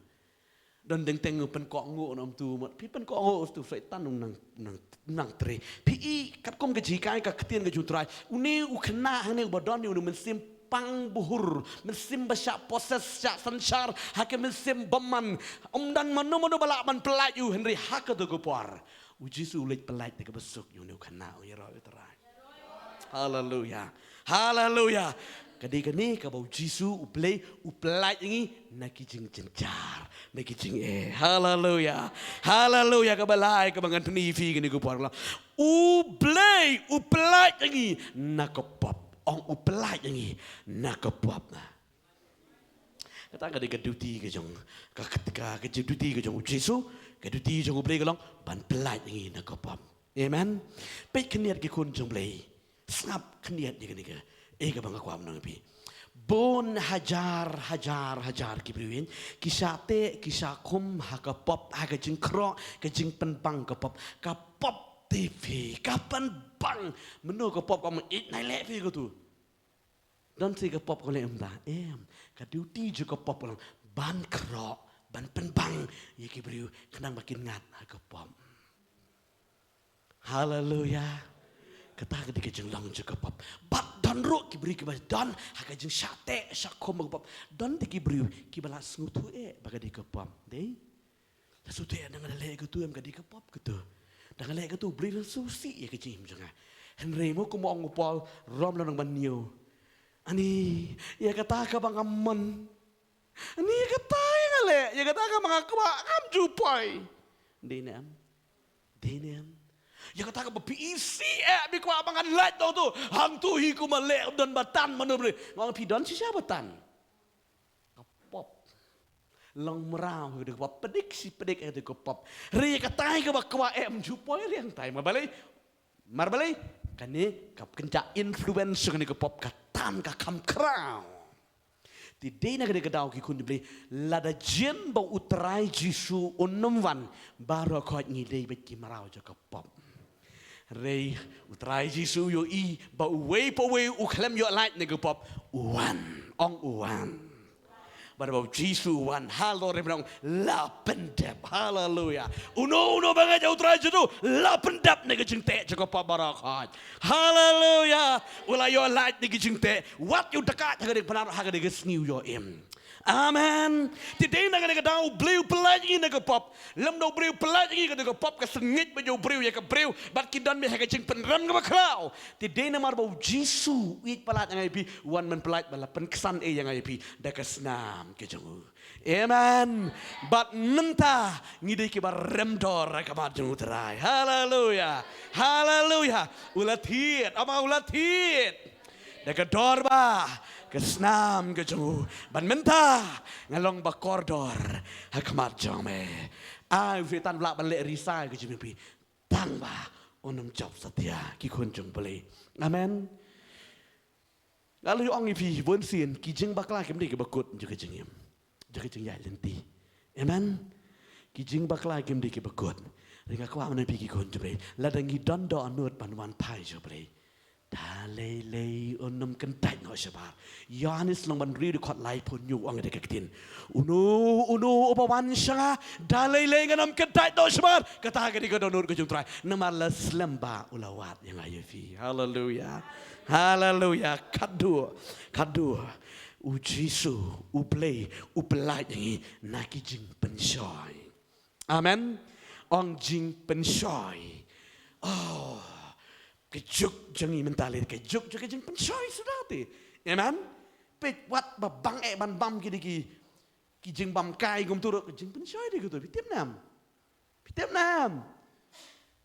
Don teng teng u pynkohnguh na um tu, mat phi pynkohnguh u tu, Soitan u nang, nang, nang trei. Phi i katkum ka jinghikai ka ktien ka jong U Trai. Une u khynnah hangne uba don ïa une u mynsiem pang buhur, mynsiem ba shah possess, shah synshar ha ka mynsiem bymman. Ym don mano mano ba lah ban pyllait ïa u, hynrei ha kato ka por U Jisu u leit pyllait da kaba suk ïa une u khynnah, u ïaroh ïa U Trai. Haleluya. Haleluya. Ka dei kane kaba U Jisu U Blei u pyllait ïa ngi na ki jingjynjar, na ki jingeh. Haleluya. Haleluya. Kaba lai kaba ngan pyni ïa phi kane ka por la, U Blei u pyllait ïa ngi na ka pop. Ong u pyllait ïa ngi na ka pop. Kata ka dei ka duty ka jong, ka, ka, ka, ka duty ka jong U Jisu, ka duty jong U Blei ka long ban pyllait ïa ngi na ka pop. Amen. Peit khyndiat ki khun jong U Blei. Sngap khyndiat ïa kane ka. Eh, kaba nga kwah ban ong ïa phi. Bun hajar, hajar, hajar ki briew ïa ki shah teh, ki shah khum ha ka pop, ha ka jingkhroh, ka jingpynbang ka pop. Ka pop te phi, ka pynbang. Mano ka pop ka ong ïeit nai leh phi kato. Don shi ka pop ka leh ym da. Em, ka duty jong ka pop ka long ban khroh, ban pynbang ïa ki briew khnang ba kin ngat ha ka pop. Haleluya. Kata ka dei ka jinglong jong ka pop. Bad don ruh ki briew kiba don ha ka jingshah teh, shah khum ka pop. Don te ki briew kiba la sngewthuh eh ba ka dei ka pop. Dei? La sngewthuh eh, da nga leh kato em, ka dei ka pop kato. Da nga leh kato U Blei un sngewsih ïa ka jingim jong nga. Hynrei mo kumba ong u Paul, Rom lynnong ba hynñiew. Ani, ïa kata kaba nga mon. Ani, ïa kata ïa nga leh, ïa kata kaba nga kwah, ngam ju poi. Dei ne em? Dei ne em? Ïa kata kaba phi isih eh, phi kwah ba ngan lait noh to. Hangto hi kumba leh, don ba tan mano Blei. Nga ong phi don shisha ba tan. Ka pop. Long mraw ha ka pop, pdik shi pdik ha ka pop. Hynrei kata hi kaba kwah em ju poi riang tai, mar balei? Mar balei? Kane ka kynja influence kane ka pop ka tan ka kham khraw. Te dei na kane ka daw ki khun U Blei, lada jin ba U Trai Jisu un ym wan, baroh khoit ngi dei beit ki mraw jong ka pop. Hynrei U Trai Jisu u ïohi ba uwei pa uwei u khlem ïoh lait na ka pop, u wan, ong u wan. Bad ba U Jisu u wan halor ri, u ong la pyndep. Haleluya. Uno uno ba ngeit ïa U Trai Jisu la pyndep na ka jingteh jong ka pop baroh khoit. Haleluya. U la ïoh lait na ka jingteh. Wat ïa u dkhot ha ka dei ka pynarap, ha ka dei ka sngi u ïoh im. Amen. Te dei na kane ka daw U Blei u pyllait ïa ngi na ka pop. Lymda U Blei u pyllait ïa ngi, ka dei ka pop ka sngewbha ïa u briew, ïa ka briew. Bad ki don beit ha ka jingpynrem kaba khraw. Te dei namar ba U Jisu u ïeit palat ïa nga ïa phi, u wan ban pyllait bad la pynksan ïa nga ïa phi da ka snam ka jong u. Amen. Bad mynta ngi dei kiba rem dor ha khmat jong U Trai. Haleluya. Haleluya. U la thied, ama u la thied. Da ka dor ba ka snam ka jong u. Bad mynta nga long ba kordor ha khmat jong me. Ai, u Soitan u lah ban leh risa ka jingim phi, tang ba un ym jop satia, ki khun jong U Blei. Amen. Nga la ong ïa phi bun sien, ki jingbakla kim dei kiba kut jong ka jingim, jong ka jingïaid lynti. Amen. Ki jingbakla kim dei kiba kut. Hynrei nga kwah ban ong ïa phi ki khun jong U Blei, lada ngi don dohnud ban wan phai sha U Blei, da lei lei un ym kyntait noh shabar. Ïoannis lynnong ba hynriew dkhot laiphew hynñiew u ong da ka ktien, uno uno uba wan sha nga, da lei lei ngan ym kyntait noh shabar. Kata ka dei ka dohnud ka jong U Trai. Namar la slem ba u la wad ïa nga ïa phi. Haleluya. Haleluya. Khadduh, khadduh U Jisu U Blei u pyllait ïa ngi na ki jingpynshoi. Amen. Ong jingpynshoi. Oh, ka juk jong ngi mynta lei ka juk jong ka jingpynshoi suda te. Amen. Peit, wat ba bang eh ban bam ki dei ki, ki jingbam kai kumto ruh, ka jingpynshoi dei kato. Phi tip ne em? Phi tip ne em?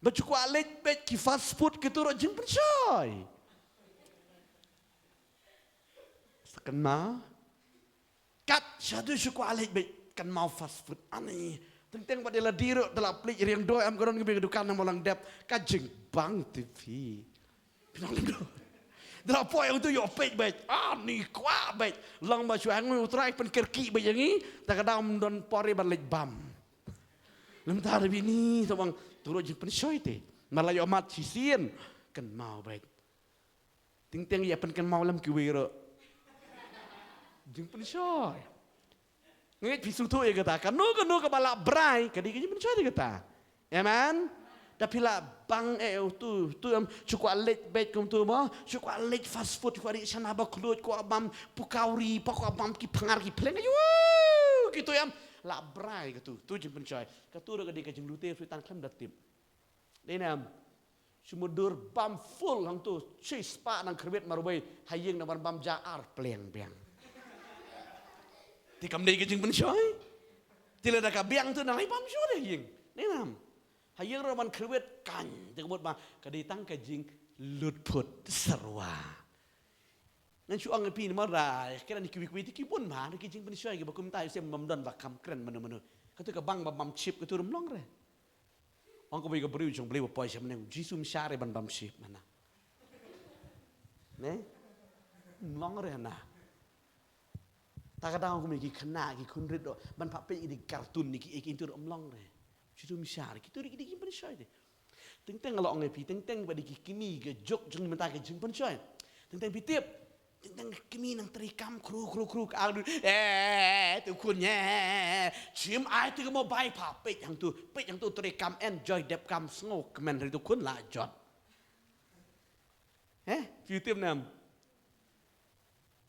Ba ju kwah leit beit ki fast food kito ruh jingpynshoi. Sa kynmaw. Kat shaduh shu kwah leit beit kynmaw fast food. Ani, Teng teng pat ïa lade ruh da la plie riang dor, em ka don kaba ka dukan na Mawlangdep, ka jingbang te phi. Phi nang lem dor. Da la poi utu ïoh peit beit. Ah, ni kwah beit. Long ba shu ai ngui u Trai pynkyrkieh beit ïa ngi. Ta ka daw ym don por ban leit bam. Lem ta da bini to bang tu ruh jingpynshoi te. Mar la ïoh mat shisien. Kynmaw beit. Teng teng ïa pynkynmaw lem kiwei ruh. Jingpynshoi. Ngeit phi sngewthuh ïa kata. Kano kano kaba lah brai, ka dei ka jingpynshoi ïa kata. Amen. Da phi lah bang eh utu, tu em, shu kwah leit beit kum tu mo, shu kwah leit fast food, shu kwah leit shana ba khluit, kwah bam pukawri, pa kwah bam ki pyngar ki pleng, ayu, kitu em, lah brai katu, tu jingpynshoi. Katu ruh ka dei ka jinglute, shu tan khlem da tip. Dei ne em. Shu mutdur bam full hangtu, shu spah nang khyrwit marwei, ha ïing nang ban bam ja ar pleng biang. Te kam dei ka jingpynshoi. Te lada ka biang tu nang ai bam shuh dei ha ïing. Dei ne em. Ha ïing ruh ban khyrwit kan, te ka mut ba ka dei tang ka jinglut phut syrwa. Ngan shu ong ïa phi namar da kren ïa kiwei kiwei te ki bun ma da ki jingpynshoi kiba kumta, ïa shem bam don ba kam kren mano mano. Katu ka bang ba bam chip katu ruh ym long re. Ong kawei ka briew jong Blei ba poi sha bneng, Jisu ym shah re ban bam chip mana. Ne? Ym long re na. Ta ka daw kum ki khynnah ki khun rit ruh ban phah peit ïa ki cartoon ne ki ei ki ei tu ruh ym long re. Jisu ym shah re, kitu ruh ki dei ki jingpynshoi te. Teng teng nga la ong ïa phi, teng teng ba dei ki kmie ka juk jong mynta ka jingpynshoi. Teng teng phi tip, teng teng ki kmie nang trei kam khru khru khru ka ang du. Eh, tu khun eh. Shim ai tu ka mobile pha, peit hangtu, peit hangtu trei kam, enjoy dep kam, sngew kmen ri tu khun la jot. Eh, phi tip ne em.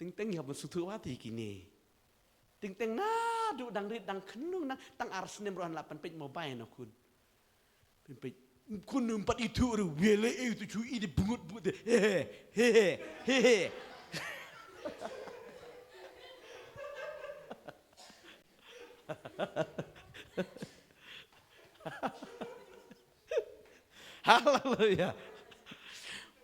Teng teng ïa ban sngewthuh wat ïa kine. Teng teng naduh dang rit dang khynnung nang tang ar snem ruh la pynpeit mobile na khun. Pynpeit khun ym pat ithuh ruh, wele eh tu chu i de bungut bungut de. He he he he. He he. Haleluya.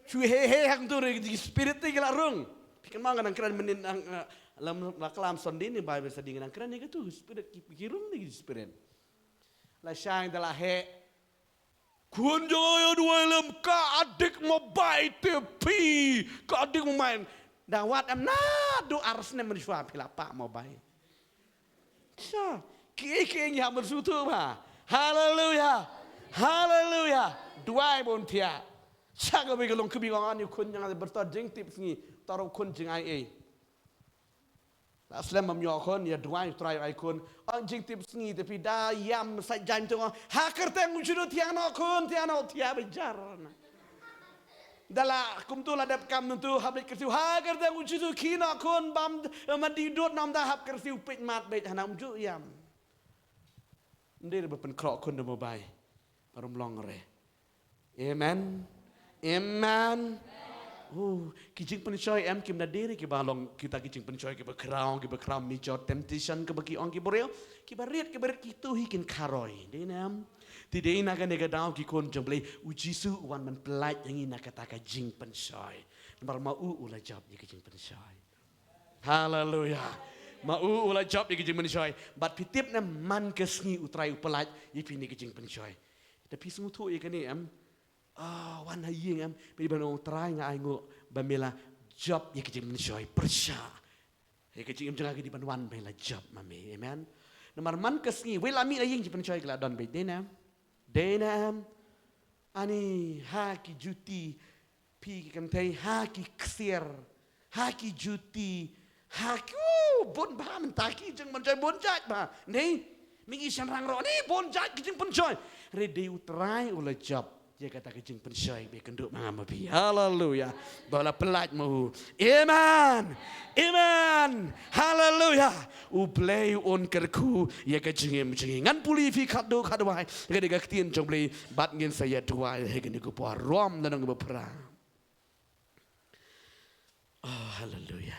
Shu he he hangtu ruh ki spirit te ki la rung. Phi kynmaw nga nang kren mynnin nang, eh, lam la klam Sunday ne Bible study nga nang kren ïa katu spirit ki, ki rung ne ki spirit. La shang da la heh. Khun jong nga ïa duwai lem ka adik mobile te phi. Ka adik mobile. Da wat em naduh ar snem mynshuwa phi la pah mobile. Sha, ki, ki ngi hap mynshuwa tu ba. Haleluya. Haleluya. Duwai bun thiah. Sha ka bi ka long ka bi ong ani khun jong nga bertot jingtip sngi. Taro khun jing ai ei. La slem bam ïoh khun, ïa duwai Trai ai khun. Ong jingtip sngi te phi da ïam sa jan tu ong. Ha kyrteng u Jisu thiah noh khun, thiah noh thiah bejar na. Da la kumtu la dep kam nangtu hap leit kyrsiew ha kyrteng u Jisu khie noh khun bam, eh, ma dih dud nam da hap kyrsiew peit mat beit hana um ju ïam. Ym dei re ba pynkhroh khun da mobile. Barum long re. Amen. Amen. Oh, ki jingpynshoi em kim da dei re kiba long kita ki jingpynshoi kiba khraw, kiba khraw major temptation kiba ki ong ki briew. Kiba rit, kiba rit kitu hi kin kharoi. Dei ne em. Te dei na kane ka daw ki khun jong Blei, u Jisu u wan ban pyllait ïa ngi na kata ka jingpynshoi. Namar ma u u la jop ïa ka jingpynshoi. Haleluya. Ma u u la jop ïa ka jingpynshoi. Bad phi tip ne man ka sngi u Trai u pyllait ïa phi na ka jingpynshoi. Te phi sngewthuh ïa kane em. Ah, wan ha ïing em. Phi ban ong Trai nga ai nguh ba me la jop ïa ka jingpynshoi. Pyrshah. Ïa ka jingim jong nga ka dei ban wan ba la jop ma me. Amen. Namar man ka sngi, wei la mih na ïing jingpynshoi ka la don beit dei ne em. Dei ne em. Ani ha ki juti, phi ki kynthei, ha ki ksiar, ha ki juti, ha ki, oh, bun bha mynta ki jingpynshoi bun jait bha. Nei, mi ngi shynrang ruh, nei, bun jait ki jingpynshoi. Re dei u Trai u la jop ïa kata ka jingpynshoi ba kynduh ma nga ma phi. Haleluya. Ba la pyllait ma u. Amen. Amen. Haleluya. U Blei un kyrkhu ïa ka jingim jong ngi. Ngan pule ïa phi khatduh khatduh wai. Ka dei ka ktien jong u Blei bad ngin sa ïa duwai ha kane ka por. Rom na nong ba phra. Oh, haleluya.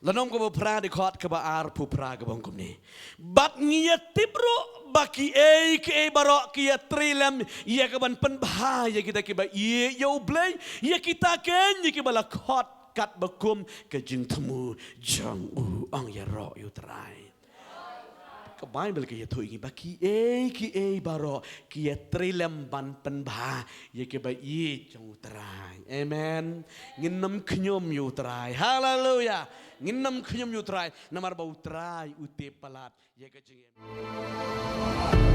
Lynnong kaba phra dkhot kaba arphew phra kaba ong kumne. Bad ngi ïa tip ruh ba kiei kiei baroh ki ïa trei lem ïa kaban pynbha ïa kita kiba ïeit ïa u Blei, ïa kita keiñ ïa kiba la khot katba kum ka jingthmu jong u. Ong ïaroh ïa u Trai. Ka Baibl ka ïathuh ïa ngi ba kiei kiei baroh ki ïatrei lem ban pynbha ïa kiba ïeit jong U Trai. Amen. Ngin nym khñium ïa U Trai. Haleluya. Ngin nym khñium ïa U Trai namar ba U Trai u tip palat ïa ka jingim.